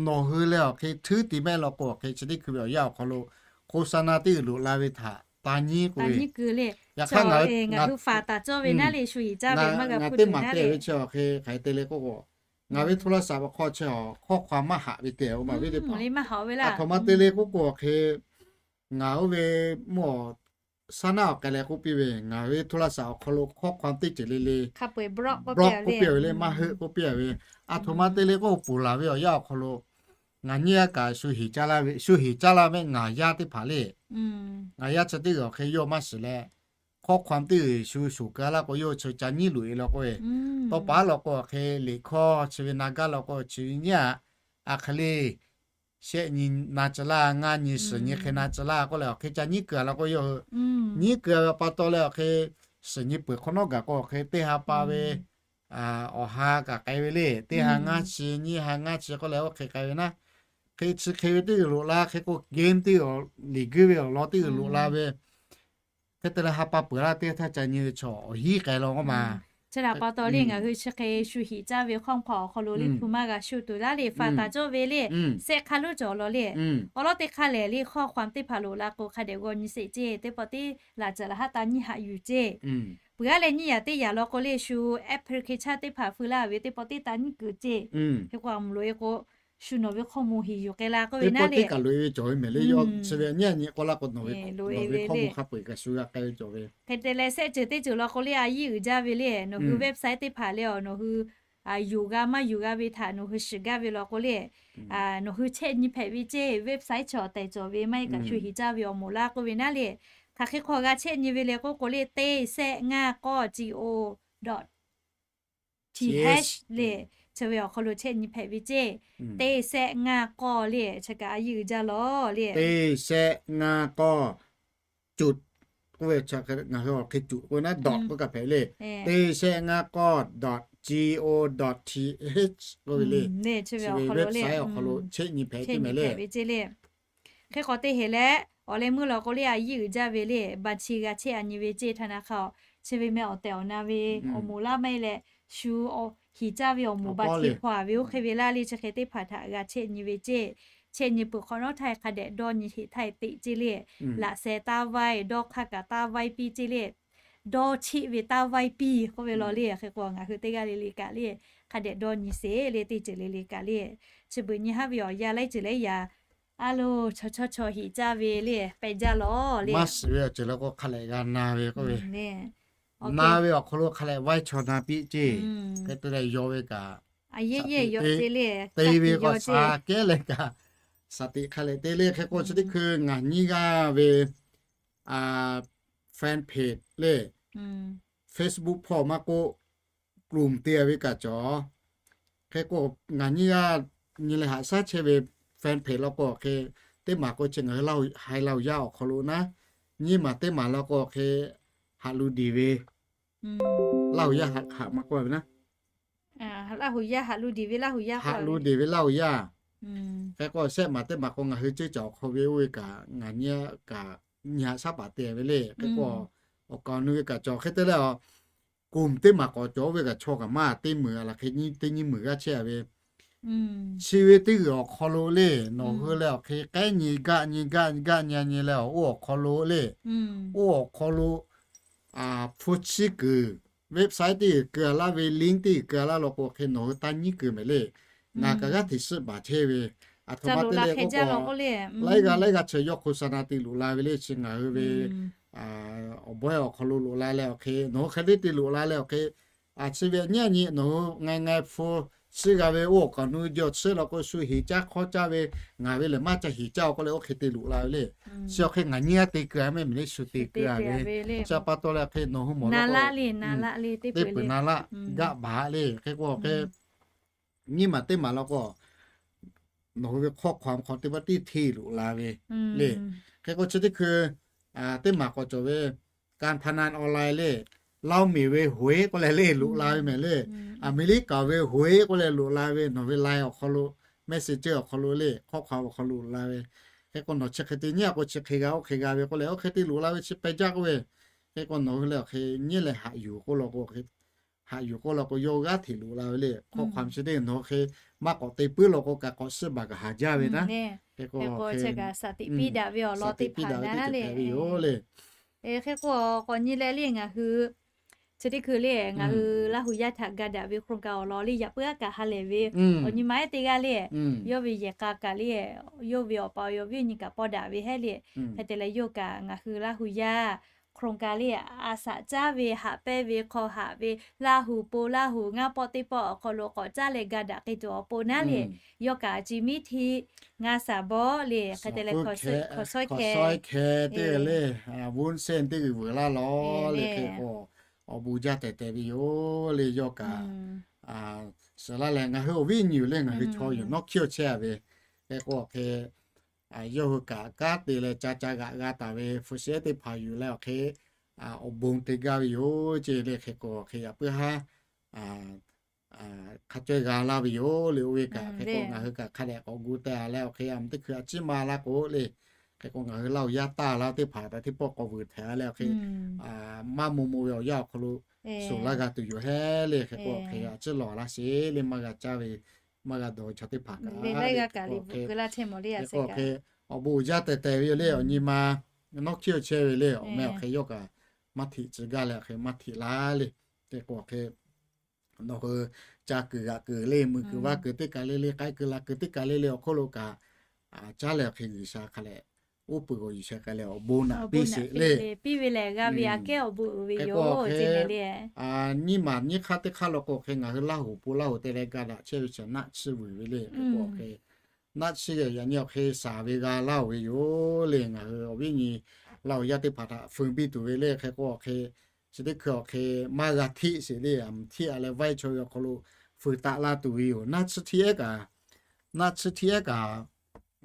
nawˬ hui leh awˬ hk'e htuˉ tiˍ mehˆ law k'o awˬ hk'e chi teˇ hkui ve awˬ yanˇ awˬ hk'aw lo โฆษณา teˇ uiˍ loꞈ la ve htaꞈ ta nyiˉ k'oˆ ve. Yaꞈ hk'aˇ ngaˬ hui faˍ taˍ cawˇ ve naˉ le shu hiˍ caˇ ve maˇ g'a hpuˇ tuˬ naˉ le. Chi awˬ hk'e hk'aˬ hk'e te le k'oˆ k'o, ngaˬ ve โทรศัพท์ awˬ hk'aw chi awˬ ข้อความ maˇ haꞈ ve te-o maˬ ve teˇ hpaˍ. Aˬ htoꞈ ma te le k'oˆ k'o awˬ hk'e, ngaˬ oˇ ve mvuhˇ awˬ saˉ naˆ awˬ k'ai leh k'oˆ piˇ ve, ngaˬ ve โทรศัพท์ awˬ hk'aw lo ข้อความ teˇ ceuˬ le le block k'oˆ piˇ ve le, maˇ heuˆ k'oˆ piˇ ve. Aˬ htoꞈ ma te le k'oˆ k'o, ponˬ laˬ ve awˬ yanˇ awˬ hk'aw lo ngaˬ nyiˇ g'aˇ kaꞈ shu heˍ caˇ laˇ ve, shu heˍ caˇ laˇ ve ngaˬ yaˇ teˇ hpaˍ le. Ngaˬ yaˇ chi teˇ g'aˇ awˬ hk'e yawˇ maˇ shiˍ leh, ข้อความ teˇ g'uiˬ shu shoˍ keu laˇ k'o yawˇ chi ca nyiˉ loꞈ-e law k'oˆ ve, tawˇ paˉ law k'o awˬ hk'e liꞈ hkawˇ chi ve na gaˇ law k'o chi ve nyiˉ-a, aˬ hk'e le shehˆ nyi na tcuh laˇ, ngaˇ nyi suhˍ nyi hk'e na tcuh laˇ k'oˆ leh awˬ hk'e ca nyiˉ keu-a law k'o yawˇ hui nyiˉ keu-a ve pa taw leh awˬ hk'e suhˍ nyi peuˬ hk'awꞈ nawˉ gaˬ k'o awˬ hk'e teˇ ha pa ve awˬ ha kaꞈ k'ai ve le, teˇ ha ngaˇ chi, nyiˇ ha ngaˇ chi k'oˆ leh oˇ hk'e k'ai ve naˉ. Hk'e chi hk'e ve teˇ g'uiˬ loꞈ la, hk'e k'o game teˇ g'uiˬ, liꞈ guiˇ ve awˬ lawn teˇ g'uiˬ loꞈ la ve, hk'e te leh ha pa peuˬ laˇ teˇ htaˇ ca nyi ve chaw awˬ hiˉ k'ai law k'oˆ ma. Chi htaꞈ pa taw le ngaˬ hui chi hk'e shu hiˍ caˇ ve ข้อความ awˬ hk'aw lo le hpu maˇ g'a shu tuˬ laˇ le, faˍ taˍ cawˇ ve le, shehˆ hk'a luˉ cawˬ law le. Awˬ lawn teˇ hk'aˇ lehˬ le ข้อความ teˇ hpaˍ loꞈ la k'o hk'a dehꞈ g'aw nyi sheˍ ceˇ, teˇ pawˆ teˇ laꞈ ceuˬ laꞈ haˉ ta nyiˇ haꞈ yuˬ ceˇ. Peuˬ-a leh nyiˇ yaꞈ teˇ yaꞈ law k'o le shu application teˇ hpaˍ feu laˇ ve teˇ pawˆ teˇ ta nyiˉ kuiˬ ceˇ. Hk'e k'o a mvuhˬ loꞈ-e k'o shu nawˬ ve ข้อมูล heˍ yuˬ k'ai la k'oˆ ve naˉ le. Teˇ pawˆ teˇ kaꞈ loꞈ-e ve cawˬ ve mehˍ le, yawˇ chi ve nyiˇ yaꞈ nyi k'aw laˇ k'o nawˬ ve ข้อมูล hk'a peu-eˬ kaꞈ shu g'a k'ai ve cawˬ ve. Hk'e te leh shehˆ ceuˬ teˇ ceuˬ law k'o le a yiˇ uiˍ jaˇ ve le, nawˬ hui website teˇ hpaˍ le awˬ nawˬ hui yuˬ g'a maˇ yuˬ g'a ve htaꞈ nawˬ hui shiˍ gaˇ ve law k'o le, nawˬ hui chehˇ nyi hpehꞈ ve ceˇ, website chi awˬ tehˬ cawˬ ve maˇ heˆ kaꞈ shu heˍ caˇ ve awˬ moˍ laˇ k'oˆ ve naˉ le. Hk'aˬ hk'e hk'aw g'a chehˇ nyi ve le k'oˆ k'o le, teˇ shehˆ ngaˇ k'awˇ G O dot T H le, chi ve awˬ hk'aw lo chehˇ nyi hpehꞈ ve ceˇ. Teˇ shehˆ ngaˇ k'awˇ le, chi kaꞈ a yiˇ uiˍ jaˇ law le. Teˇ shehˆ ngaˇ k'awˇ จุด k'oˆ ve, ngaˬ hui awˬ hk'e จุด k'oˆ ve naˉ dot k'oˆ kaꞈ hpehꞈ le. Teˇ shehˆ ngaˇ k'awˇ dot G O dot T H k'oˆ ve le. Chi ve website awˬ hk'aw lo chehˇ nyi hpehꞈ ve ceˇ le. Hk'e k'awꞈ te heˍ leh awˬ leh meuˇ law k'o le a yiˇ uiˍ jaˇ ve le, บัญชี g'a chehˇ-a nyi ve ceˇ htaˇ na hk'a-o, chi ve meh awˬ tehˬ awˬ na ve awˬ moˍ laˇ maˇ heˆ leh, shu heˍ caˇ ve awˬ moˍ บัญชี hpaw-a ve oˇ hk'e ve laˇ le, chi hk'e teˇ hpaˍ htaꞈ g'a chehˇ nyi ve ceˇ. Chehˇ nyi peuˬ hk'awꞈ nawˉ htaˇ hk'a dehꞈ dawˇ nyi sheˍ htaˇ teꞈ ceˇ le. Laꞈ sheh taˇ vaiˇ, dawˇ hk'aˇ kaꞈ taˇ vaiˇ piˇ ceˇ le. Dawˇ cheˆ ve taˇ vaiˇ piˇ k'oˆ ve law le. Hk'e k'o ngaˬ hui teˇ g'aˇ le le kaꞈ le, hk'a dehꞈ dawˇ nyi sheˍ le, teˇ ceuˬ le le kaꞈ le. Chi beuꞈ nyi haˉ ve awˬ yanˇ laiˉ ceuˬ laiˉ yaꞈ a loˬ, chaw chaw chaw heˍ caˇ ve le pehꞈ jaˇ law le. Maˇ shiˍ ve awˬ ceuˬ law k'o hk'a lehꞈ g'a na ve k'oˆ ve, na ve awˬ hk'aw lo hk'a lehꞈ vaiˇ chaw na piˇ ceˇ. Hk'e te leh yaw ve kaꞈ, a yeˇ yeˇ yaw ceˇ le, te ve k'awꞈ shaˍ kehˉ leh kaꞈ, shaˍ tiꞈ hk'a lehꞈ te le. Hk'e k'o chi teˇ hkui ngaˬ nyiˇ g'aˇ ve fan page le, Facebook hpawˇ maˇ k'oˆ, group te-a ve kaꞈ cawˬ. Hk'e k'o ngaˬ nyiˇ g'aˇ nyi leh haꞈ shaˉ chehˇ ve fan page law k'o hk'e, teˇ maˬ k'o chi ngaˬ hui Laˇ hu, Haiˬ Laˇ hu yaˇ awˬ hk'aw lo naˉ, nyiˇ maˬ teˇ maˬ law k'o hk'e, Haꞈ lu diˬ ve Laˇ hu yaˇ haꞈ maˇ k'oˆ ve naˉ, Laˇ hu yaˇ haꞈ lu diˬ ve Laˇ hu yaˇ, haꞈ lu diˬ ve Laˇ hu yaˇ. Hk'e k'o shehˆ maˬ teˇ maˬ k'o ngaˬ hui ceuˇ caˬ awˬ hk'aw ve oˇ ve kaꞈ ngaˬ nyiˇ g'aˇ kaꞈ nyi haꞈ shaˉ paˍ te ve le. Hk'e k'o awˬ kaˍ awˬ nu ve kaꞈ cawˬ. Hk'e te leh awˬ group teˇ maˬ k'awꞈ cawˬ oˇ ve kaꞈ chaw kaꞈ maˇ teˇ meunˍ a laˬ hk'e nyi teˇ nyiˇ meunˍ g'aˇ chehˇ-a ve. Chi ve teˇ g'uiˬ awˬ hk'aw lo le, nawˬ hui leh awˬ hk'e k'ehˉ nyi gaˆ nyi gaˆ nyi gaˆ nyi nyi leh awˬ oˇ awˬ hk'aw lo le, oˇ awˬ hk'aw lo hpu chiˇ kuiˬ, website teˇ g'uiˬ keu-a laˇ ve, link teˇ g'uiˬ keu-a laˇ law k'o hk'e nawˬ hui taˇ nyiˉ kuiˬ mehˍ le. Ngaˬ kaꞈ g'aˇ hteꞈ shiˆ baˬ chehˇ ve, aˬ htoꞈ ma te leh k'oˆ k'o, laiˉ g'aˇ laiˉ g'aˇ chi yawˇ โฆษณา te loꞈ la ve le, chi ngaˬ hui ve awˬ bawehˇ awˬ hk'aw lo loꞈ la leh awˬ hk'e, nawˬ hui hk'e le te loꞈ la leh awˬ hk'e, chi ve nyiˇ a nyi nawˬ hui ngaiˬ ngaiˬ hpu chiˇ g'a ve oˇ awˬ kaˍ awˬ nu jaw chiˇ law k'o shu heˍ caˇ hk'awˇ caˇ ve, ngaˬ ve lehˬ maˇ ca heˍ caˇ-o k'oˆ leh oˇ hk'e te loꞈ la ve le. Chi awˬ hk'e ngaˬ nyiˇ g'aˇ te keu-a mehˍ mehˍ le, shu te keu-a ve. Chi pa taw leh hk'e nawˬ hui mawˬ law k'o, teˇ peuˬ na laˆ gaˆ baˬ le. Hk'e k'o hk'e nyiˇ maˬ teˇ maˬ law k'o, nawˬ hui ve ข้อความ hk'aw teˇ pawˆ tiˉ hteˇ loꞈ la ve le. Hk'e k'o chi teˇ hkui teˇ maˬ k'awꁣ cawˬ ve การพนันออนไลน์ le, เหล้าเมา ve หวย k'oˆ leh le loꞈ la ve mehˍ le. Aˍmeˍriˆkaˍ ve หวย k'oˆ leh loꞈ la ve, nawˬ ve line awˬ hk'aw lo, Messenger awˬ hk'aw lo le, ข้อความ awˬ hk'aw lo loꞈ la ve. Hk'e k'o nawˬ chi hk'e te nyiˉ a k'o chi hk'e g'a oˇ hk'e g'a ve k'oˆ leh oˇ hk'e te loꞈ la ve chi peh jaˇ k'oˆ ve. Hk'e k'o nawˬ hui leh awˬ hk'e nyiˉ leh haꞈ yuˬ k'oˆ law k'o, haꞈ yuˬ k'oˆ law k'o yawˇ g'aˇ hteꞈ loꞈ la ve le. ข้อความ chi teˇ nawˬ hk'e maˇ k'awꞈ te puiˉ law k'o kaꞈ k'awꞈ suhˉ baˬ kaꞈ haˍ jaˇ ve naˉ. Hk'e k'o chi kaꞈ shaˍ tiꞈ piˇ daꞈ ve awˬ lawn teˇ hpaˍ naˉ le. Hk'e k'o k'awꞈ nyi leh le ngaˬ hui chi teˇ hkui le ngaˬ hui Laˇ hu yaˇ htaꞈ ga daꞈ ve โครงการ awˬ lawn le yaꞈ puiˉ aˉ kaꞈ ha lehˬ ve awˬ nyi ma ehˉ teˇ g'aˇ le, yawˇ ve yehˬ k'a kaꞈ le, yawˇ ve awˬ pa awˬ yaˇ awˬ viˉ awˬ nyi kaꞈ paw daꞈ ve hehˉ le. Hk'e te leh yawˇ kaꞈ ngaˬ hui Laˇ hu yaˇ โครงการ le a shaꞈ caˉ ve haꞈ pehnˇ ve hk'aw haꞈ ve Laˇ hu po Laˇ hu ngaˇ pawˆ teˇ pawˆ awˬ hk'aw lo k'awꞈ caˉ leh ga daꞈ k'ai tuˬ awˬ pon naˉ le. Yawˇ kaꞈ a ciˉ miˉ htiˆ ngaˇ shaˍ bawˆ le hk'e te leh hkawˍ sawˉ hkeh teˇ le, Wun Sen teˇ g'uiˬ vuiˬ laˇ lawˬ le. Hk'e k'o awˬ bon jaˇ tehˬ tehˬ ve yoˬ le. Yawˇ kaꞈ suhˍ laˇ leh ngaˬ hui awˬ viˉ awˬ nyi le ngaˬ hui chaw yoˬ nawˉ hkiˇ awˬ chehˇ a ve. Hk'e k'o hk'e yawˇ hui kaꞈ kanˉ te leh ca ca g'aꞈ g'a taˍ ve hpu shi ehˉ teˇ hpaˍ yuˬ leh awˬ hk'e awˬ bon te gaˇ ve yoˬ ce le. Hk'e k'o hk'e yaꞈ puiˉ haˉ hk'a caweh g'a laˇ ve yoˬ le. Oˇ ve kaꞈ hk'e k'o ngaˬ hui kaꞈ hk'a dehꞈ k'awꞈ gu teh a leh awˬ hk'e a mvuhˇ teˇ hkui a ciˉ ma laˇ k'o le. Hk'e k'o ngaˬ hui Laˇ hu yaˇ taˇ laˇ teˇ hpaˍ htaꞈ teˇ pawˆ k'awꞈ vuiˬ htehꞈ a leh awˬ hk'e maˇ maw maw ve awˬ yanˇ awˬ hk'aw lo suhˍ laˇ g'a tuˬ yoˬ hehˉ le. Hk'e k'o hk'e a ciˉ lawˬ laˇ sheˍ le maˇ g'a caˇ ve maˇ g'a dawˬ ve chaw teˇ hpaˍ kaꞈ le. Hk'e k'o hk'e awˬ bon uiˍ jaˇ tehˬ tehˬ ve yoˬ le. Awˬ nyi ma nawˉ hkiˇ awˬ chehˇ ve le awˬ meh awˬ hk'e yawˇ kaꞈ maˇ htiꞈ tcuh gaˇ leh awˬ hk'e maˇ htiꞈ laˇ le. Hk'e k'o hk'e nawˬ hui ca kuiˬ g'aꞈ kuiˬ le mui kuiˬ vaˇ kuiˬ teˇ kaˬ le le k'ai kuiˬ laˬ kuiˬ teˇ kaˬ le le awˬ hk'oˆ lo kaꞈ caˉ leh awˬ hk'e G'uiˬsha hk'a leh uˉ peunˍ g'awˬ yuˬ sheh k'ai leh awˬ bon naꞈ piˇ sheˍ le. Piˇ ve lehˬ g'a ve aꞈ kehˉ awˬ bon uiˍ ve yoˬ ce le. Nyiˇ maˬ nyiˇ hk'aˇ teˇ hk'aˇ law k'o hk'e ngaˬ hui Laˇ hu po Laˇ hu te leh ga daꞈ chehˇ ve chaw naˆ chiˇ vuiˬ ve le. Hk'e k'o hk'e naˆ chiˇ g'aˇ yaꞈ nyi awˬ hk'e shaˍ ve g'a laˇ oˬ ve yoˬ le. Ngaˬ hui awˬ viˉ nyi Laˇ hu yaˇ teˇ hpaˍ htaꞈ feu piˇ tuˬ ve le. Hk'e k'o awˬ hk'e chi teˇ hkui awˬ hk'e maˇ g'a htiˆ sheˍ le. A mvuhˇ htiˆ a leh vaiˇ chaw ve awˬ hk'aw lo feu taˆ laˇ tuˬ ve yoˬ. Naˆ chiˇ htiˇ ehˉ kaꞈ, naˆ chiˇ htiˇ ehˉ kaꞈ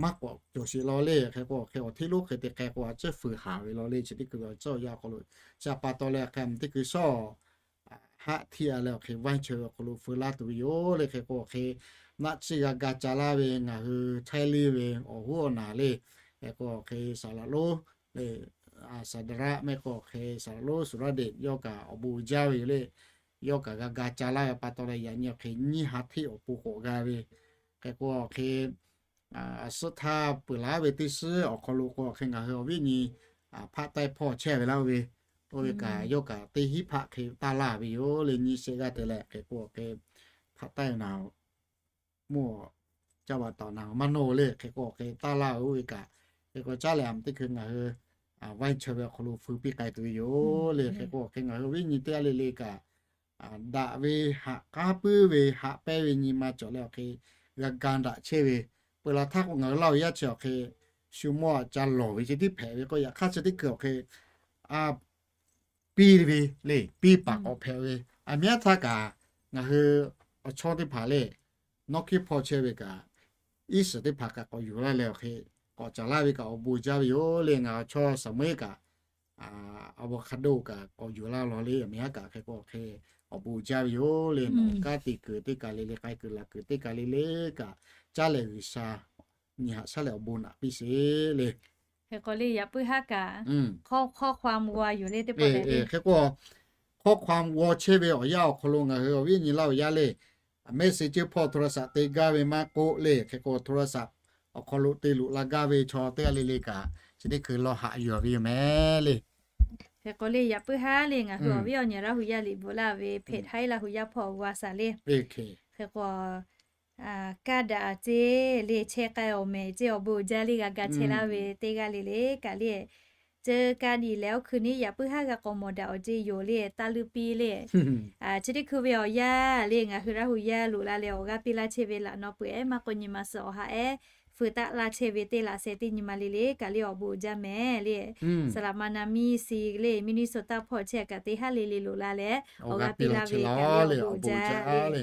maˇ k'awꞈ cawˬ sheˍ law le. Hk'e k'o awˬ hk'e awˬ htiˉ lonˉ hk'e te hk'e k'o a ciˉ feu haˍ ve law le. Chi teˇ hkui ve awˬ ciˉ awˬ yanˇ awˬ hk'aw lo chi pa taw leh hk'e a mvuhˇ teˇ hkui shawˉ haˆ htiˆ a leh awˬ hk'e vaiˇ chaw ve awˬ hk'aw lo feu laˇ tuˬ ve yoˬ le. Hk'e k'o awˬ hk'e naˆ chiˇ g'a ga ca laˇ ve ngaˬ hui Htaiˇ liˇ ve awˬ hoˉ awˬ naˍ le. Hk'e k'o awˬ hk'e Saˍ laꞈ lonˉ le, Saˍ daˍraˆ mehˆ k'o awˬ hk'e Saˍ laꞈ lonˉ Suˍraˇ deꞈ yawˇ kaꞈ awˬ bon uiˍ jaˇ ve yoˬ le. Yawˇ kaꞈ g'a ga ca laˇ ve pa taw leh yaꞈ nyi awˬ hk'e nyiˇ ha htiˆ awˬ pon k'awꞈ g'a ve. Hk'e k'o awˬ hk'e suhˆ htaˇ peuˬ laˉ ve teˇ suhˉ awˬ hk'aw lo k'o awˬ hk'e ngaˬ hui awˬ viˉ nyi hpaˆ taiˇ hpawˇ chehˇ ve laˇ ve, oˇ ve kaꞈ yawˇ kaꞈ teˇ hinˉ hpaˆ hk'e taˇ laˇ ve yoˬ le. Nyiˇ shehˆ g'aˇ te leh hk'e k'o awˬ hk'e hpaˆ taiˇ naˍ mvuhˇ caˇ va taˍ naˍ maˇ nawˇ le. Hk'e k'o awˬ hk'e taˇ laˇ ve oˇ ve kaꞈ, hk'e k'o caˉ leh a mvuhˇ teˇ hkui ngaˬ hui vaiˇ chaw ve awˬ hk'aw lo feu piˇ k'ai tuˬ ve yoˬ le. Hk'e k'o awˬ hk'e ngaˬ hui awˬ viˉ nyi teˇ g'aˇ le le kaꞈ daꞈ ve haꞈ k'aˉ puiˉ ve haꞈ pehnˇ ve nyi ma cawˬ leh awˬ hk'e g'a ga daꞈ chehˇ ve, peuˬ laˬ htaˇ k'o ngaˬ hui Laˇ hu yaˇ chi awˬ hk'e shu mawˇ aꞈ ca lawˬ ve chi tiˉ hpehꞈ ve k'o yaꞈ hk'aˇ chi teˇ hkui awˬ hk'e a piˇ ve le, piˇ paˍ k'awꞈ hpehꞈ ve. A miˉ aˉ htaˇ kaꞈ ngaˬ hui awˬ chawˇ teˇ hpaˍ le, nawˉ hkiˇ hpawˇ chehˇ ve kaꞈ, iˉ shiˍ teˇ hpaˍ kaꞈ k'awꞈ yuˬ laˇ leh awˬ hk'e k'awꞈ caˍ laˇ ve kaꞈ awˬ bon jaˇ ve yoˬ le. Ngaˬ awˬ chawˇ Saˍmo-eˉ kaꞈ, a, avocado kaꞈ k'awꞈ yuˬ laˇ law le. A miˉ aˉ kaꞈ hk'e k'o hk'e awˬ bon jaˇ ve yoˬ le. Nawˬ kanˉ te kuiˬ teˇ kaˬ le le k'ai kuiˬ laˬ kuiˬ teˇ kaˬ le le kaꞈ caˉ leh G'uiˬsha nyi haꞈ shaˉ leh awˬ bon naꞈ piˇ sheˍ le. Hk'e k'o le yaꞈ puiˉ haˉ kaꞈ ข้อความ g'aw yuˬ le teˇ pa le. Hk'e k'o ข้อความ g'aw chehˇ ve awˬ yanˇ awˬ hk'aw lo ngaˬ hui awˬ viˉ awˬ nyi Laˇ hu yaˇ le, message hpawˇ โทรศัพท์ te gaˇ ve maˇ k'oˆ le. Hk'e k'o โทรศัพท์ awˬ hk'aw lo te loꞈ la gaˇ ve chaw teˇ g'aˇ le le kaꞈ chi teˇ hkui lawˬ haꞈ yuˬ ve yoˬ mehˍ le. Hk'e k'o le yaꞈ puiˉ haˉ le ngaˬ hui awˬ viˉ awˬ nyi Laˇ hu yaˇ liꞈ bvuhꞈ laˇ ve เพจ Htaiˇ Laˇ hu yaˇ hpawˇ g'aw shaˍ le. Hk'e k'o kaˇ daꞈ ceˇ le chehˇ k'ai awˬ mehˍ ceˇ awˬ bon jaˇ le g'a ga chehˇ laˇ ve teˇ g'aˇ le le kaꞈ le, ceuˬ kaˇ diˍ leh oˇ hkui niˉ yaꞈ puiˉ haˉ g'a k'awꞈ mawˬ daꞈ awˬ ceˇ yoˬ le taˇ luˇ piˇ le. Chi teˇ hkui ve awˬ yanˇ le ngaˬ hui Laˇ hu yaˇ loꞈ la leh awˬ g'aˇ piˇ laˇ chehˇ ve laꞈ naw peuˬ ehˉ maˇ k'o nyi ma suhˍ awˬ ha ehˉ feu taˆ laˇ chehˇ ve teˇ laꞈ sheh teˇ nyi ma le le kaꞈ le awˬ bon jaˇ mehˍ le. Saˍ laꞈ ma na miˇ si le Minnesota hpawˇ chehˇ kaꞈ teˇ haˉ le le loꞈ la leh awˬ g'aˇ piˇ laˇ ve kaꞈ le awˬ bon jaˇ le.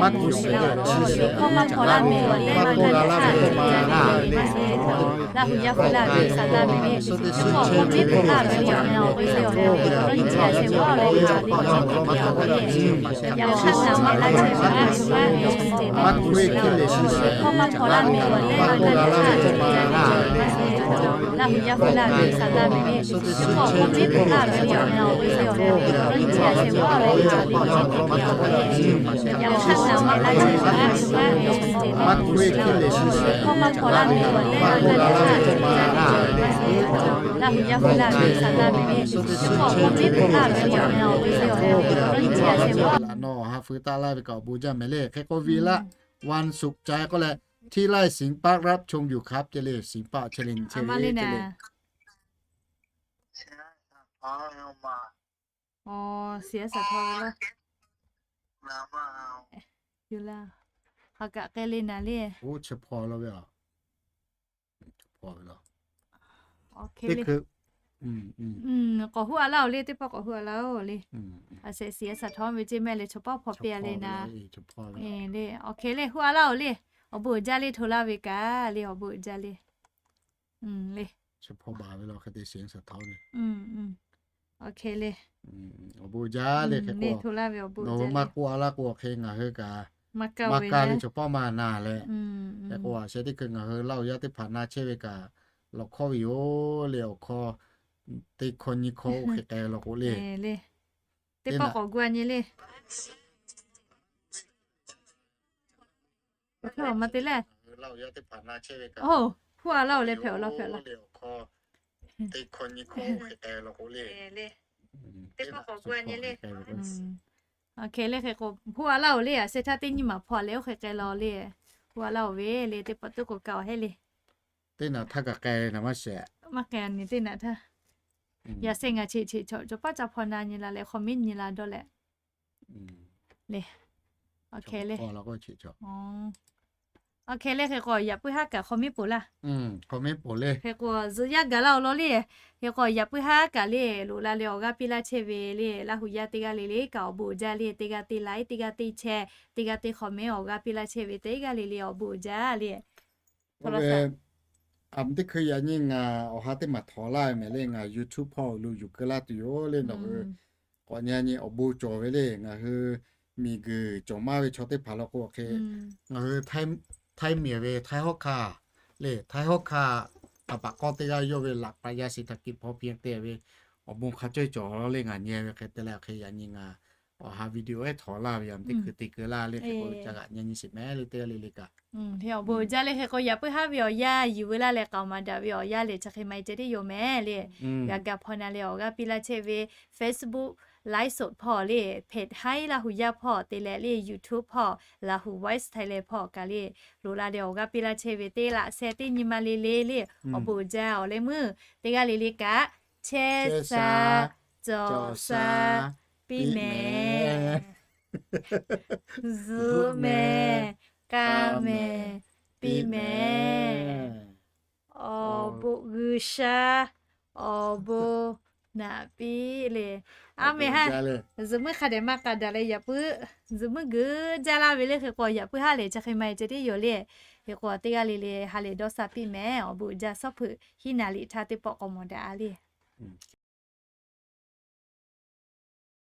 maˇ hpu shehˍ, chi shehˍ, maˇ hpu la meh, maˇ hpu la meh, maˇ shehˍ. Laˇ hu yaˇ hpu la ve Saˍtanˍ ve, shu hk'aw hk'oˆ miˉ k'oˆ laˇ ve awˬ hk'aw lo, yawˇ nyi chi a shehˍ maˇ la ve htaꞈ ve chaw hk'aˬ hk'e le, yaꞈ hk'aˇ naˬ meh laˇ chehˇ ve, maˇ hpu ve hk'e lehˬ, shu shehˍ, hk'aw maˇ hpu la meh, maˇ hpu la laˇ ve chaw hk'aˬ hk'e le, Laˇ hu yaˇ hpu la ve Saˍtanˍ ve, shu hk'aw hk'oˆ miˉ k'oˆ laˇ ve awˬ hk'aw lo, yawˇ nyi chi a shehˍ maˇ la ve htaꞈ ve chaw hk'aˬ hk'e le, yaꞈ hk'aˇ naˬ meh laˇ chehˇ ve, maˇ hpu ve hk'e lehˬ, shu shehˍ, hk'aw maˇ hpu la meh, maˇ hpu la laˇ ve chaw hk'aˬ hk'e le, Laˇ hu yaˇ hpu la ve Saˍtanˍ ve, shu hk'aw hk'oˆ miˉ k'oˆ laˇ ve awˬ hk'aw lo, yawˇ nyi chi a shehˍ maˇ la. Nawˬ ha feu taˆ laˇ ve kaꞈ awˬ bon jaˇ mehˍ le. Hk'e k'oˆ ve laˇ, วันศุกร์ ca k'oˆ leh, ที่ไร่สิงห์ปาร์ครับชมอยู่ครับ ce le, สิงห์ปาร์ค ce le, ce le. Aˬ, เสียสะท้อน ve laˇ. Yoˬ laˇ. Ha kaꞈ k'ai le naˍ le. Oˇ, chi hpaw la ve a. K'awꞈ huˉ a laˇ oˬ le, teˇ pawˆ k'awꞈ huˉ a laˇ oˬ le. A shehˍ เสียสะท้อน ve ce mehˆ le, chaw pawˆ hpaw piˇ a le naˍ. Le, awˬ hk'e le huˉ a laˇ oˬ le. Awˬ bon uiˍ jaˇ le, hto laˇ ve kaꞈ le, awˬ bon uiˍ jaˇ le. Le, hpaw baˬ ve la hk'e te เสียงสะท้อน ve. Awˬ bon jaˇ le hk'e k'o, nawˬ hui maˇ k'oˆ a laˇ k'o, awˬ hk'e ngaˬ hui kaꞈ maˇ kaˇ ve chaw paˇ maˇ na leh, hk'e k'o a sheh teˇ hkui ngaˬ hui Laˇ huˍ yaˇ teˇ hpaˍ na chehˇ ve kaꞈ lawˬ hkawˇ ve yoˬ le. Awˬ hkawˇ teˇ hkawˇ nyiˇ hkawˇ oˇ hk'e k'ai lawˬ k'o le. Teˇ pawˆ k'awꞈ gu a nyi le. Hpu a laˇ-oˬ le, hpehꞈ-oˬ laˇ, hpehꞈ laˇ. Teˇ pawˆ k'awꞈ gu a nyi le. Awˬ hk'e le hk'e k'o, hpu a laˇ-oˬ le, a sheh htaˇ teˇ nyi maˬ hpaw leh oˇ hk'e k'ai law le. Hpu a laˇ-oˬ ve le, teˇ pawˆ tuˉ k'o kaꞈ awˬ heˆ le. Teˇ naꞈ htaˇ kaꞈ k'ai naˍ maˇ shehˍ. Maˇ k'ai a nyi teˇ naꞈ htaˇ. Yaꞈ sheh ngaˬ cheꞈ cheꞈ chaw cawˬ paˉ ca hpaw na nyi la leh hk'aw miˉ nyi la dawˇ leh le. Awˬ hk'e le. Awˬ hk'e le hk'e k'o yaꞈ puiˉ haˉ kaꞈ hk'aw miˉ poˬ laˇ. Hk'e k'o zuhꞈ yaˇ gaˬ laˇ-oˬ law le. Hk'e k'o yaꞈ puiˉ haˉ kaꞈ le, loꞈ la leh awˬ g'aˇ piˇ laˇ chehˇ ve le. Laˇ huˍ yaˇ teˇ g'aˇ le le kaꞈ awˬ bon uiˍ jaˇ le. Teˇ g'aˇ teˇ like, teˇ g'aˇ teˇ share, teˇ g'aˇ teˇ comment awˬ g'aˇ piˇ laˇ chehˇ ve teˇ g'aˇ le le awˬ bon uiˍ jaˇ le. Oˇ ve a mvuhˇ teˇ hkui yaꞈ nyi ngaˬ awˬ ha teˇ maˬ htawˍ laˇ ve mehˍ le. Ngaˬ YouTube hpawˇ lo yuˬ keu laˇ tuˬ yoˬ le. Nawˬ hui k'awꞈ nyi a nyi awˬ bon cawˬ ve le. Ngaˬ hui miˬguiˬ cawˬ maˇ ve chaw teˇ hpaˍ law k'o hk'e, ngaˬ hui Htaiˇ miˬ ve Htaiˇ hawˉ hkanˇ le, Htaiˇ hawˉ hkanˇ taˍ paˍ k'awˇ teˇ g'aˇ yawˇ ve หลักปรัชญาเศรษฐกิจพอเพียง te ve awˬ bon hk'a cawehˇ cawˬ law le. Ngaˬ nyi ve hk'e te leh hk'e yaꞈ nyi ngaˬ awˬ ha video ehˉ htawˍ laˇ ve yaꞈ mvuhˇ teˇ hkui te keu laˇ le. Hk'e k'o ca g'aꞈ nyi nyi sheˍ mehˍ le teˇ g'aˇ le le kaꞈ. Awˬ bon uiˍ jaˇ le. Hk'e k'o yaꞈ puiˉ haˉ ve awˬ yanˇ yuˬ veu laˇ leh k'aoˍ maˍ daꞈ ve awˬ yanˇ lehˬ chi hk'e maˇ heˆ ceh tiˉ yoˬ mehˍ le. G'a ga hpaw na leh awˬ g'aˇ piˇ laˇ chehˇ ve Facebook live สด hpawˇ le, เพจ Htaiˇ Laˇ huˍ yaˇ hpawˇ te leh le YouTube hpawˇ Laˇ huˍ Voice Thailand hpawˇ kaꞈ le, loꞈ la leh awˬ g'aˇ piˇ laˇ chehˇ ve teˇ laꞈ sheh teˇ nyi ma le le le. Awˬ bon uiˍ jaˇ awˬ leh meuˇ teˇ g'aˇ le le kaꞈ chehˇ sha cawˬ sha piˇ mehˍ. Zuhꞈ mehˍ, k'a mehˍ, piˇ mehˍ. Awˬ bon G'uiˬsha awˬ bon naꞈ piˇ le. A mehˍ ha, zuhꞈ muiˉ hk'a dehꞈ maˇ k'a daꞈ leh yaꞈ puiˉ zuhꞈ muiˉ geuꞈ jaˇ laˇ ve le. Hk'e k'o yaꞈ puiˉ ha lehˬ chi hk'e maˇ heˆ ceh tiˉ yoˬ le. Hk'e k'o teˇ g'aˇ le le ha lehˬ dawˇ sha piˇ mehˍ. Awˬ bon uiˍ jaˇ. Shawˉ hpeuꞈ hiˉ naˍ liꞈ htaˇ teˇ pawˆ k'awꞈ mawˬ daꞈ a le.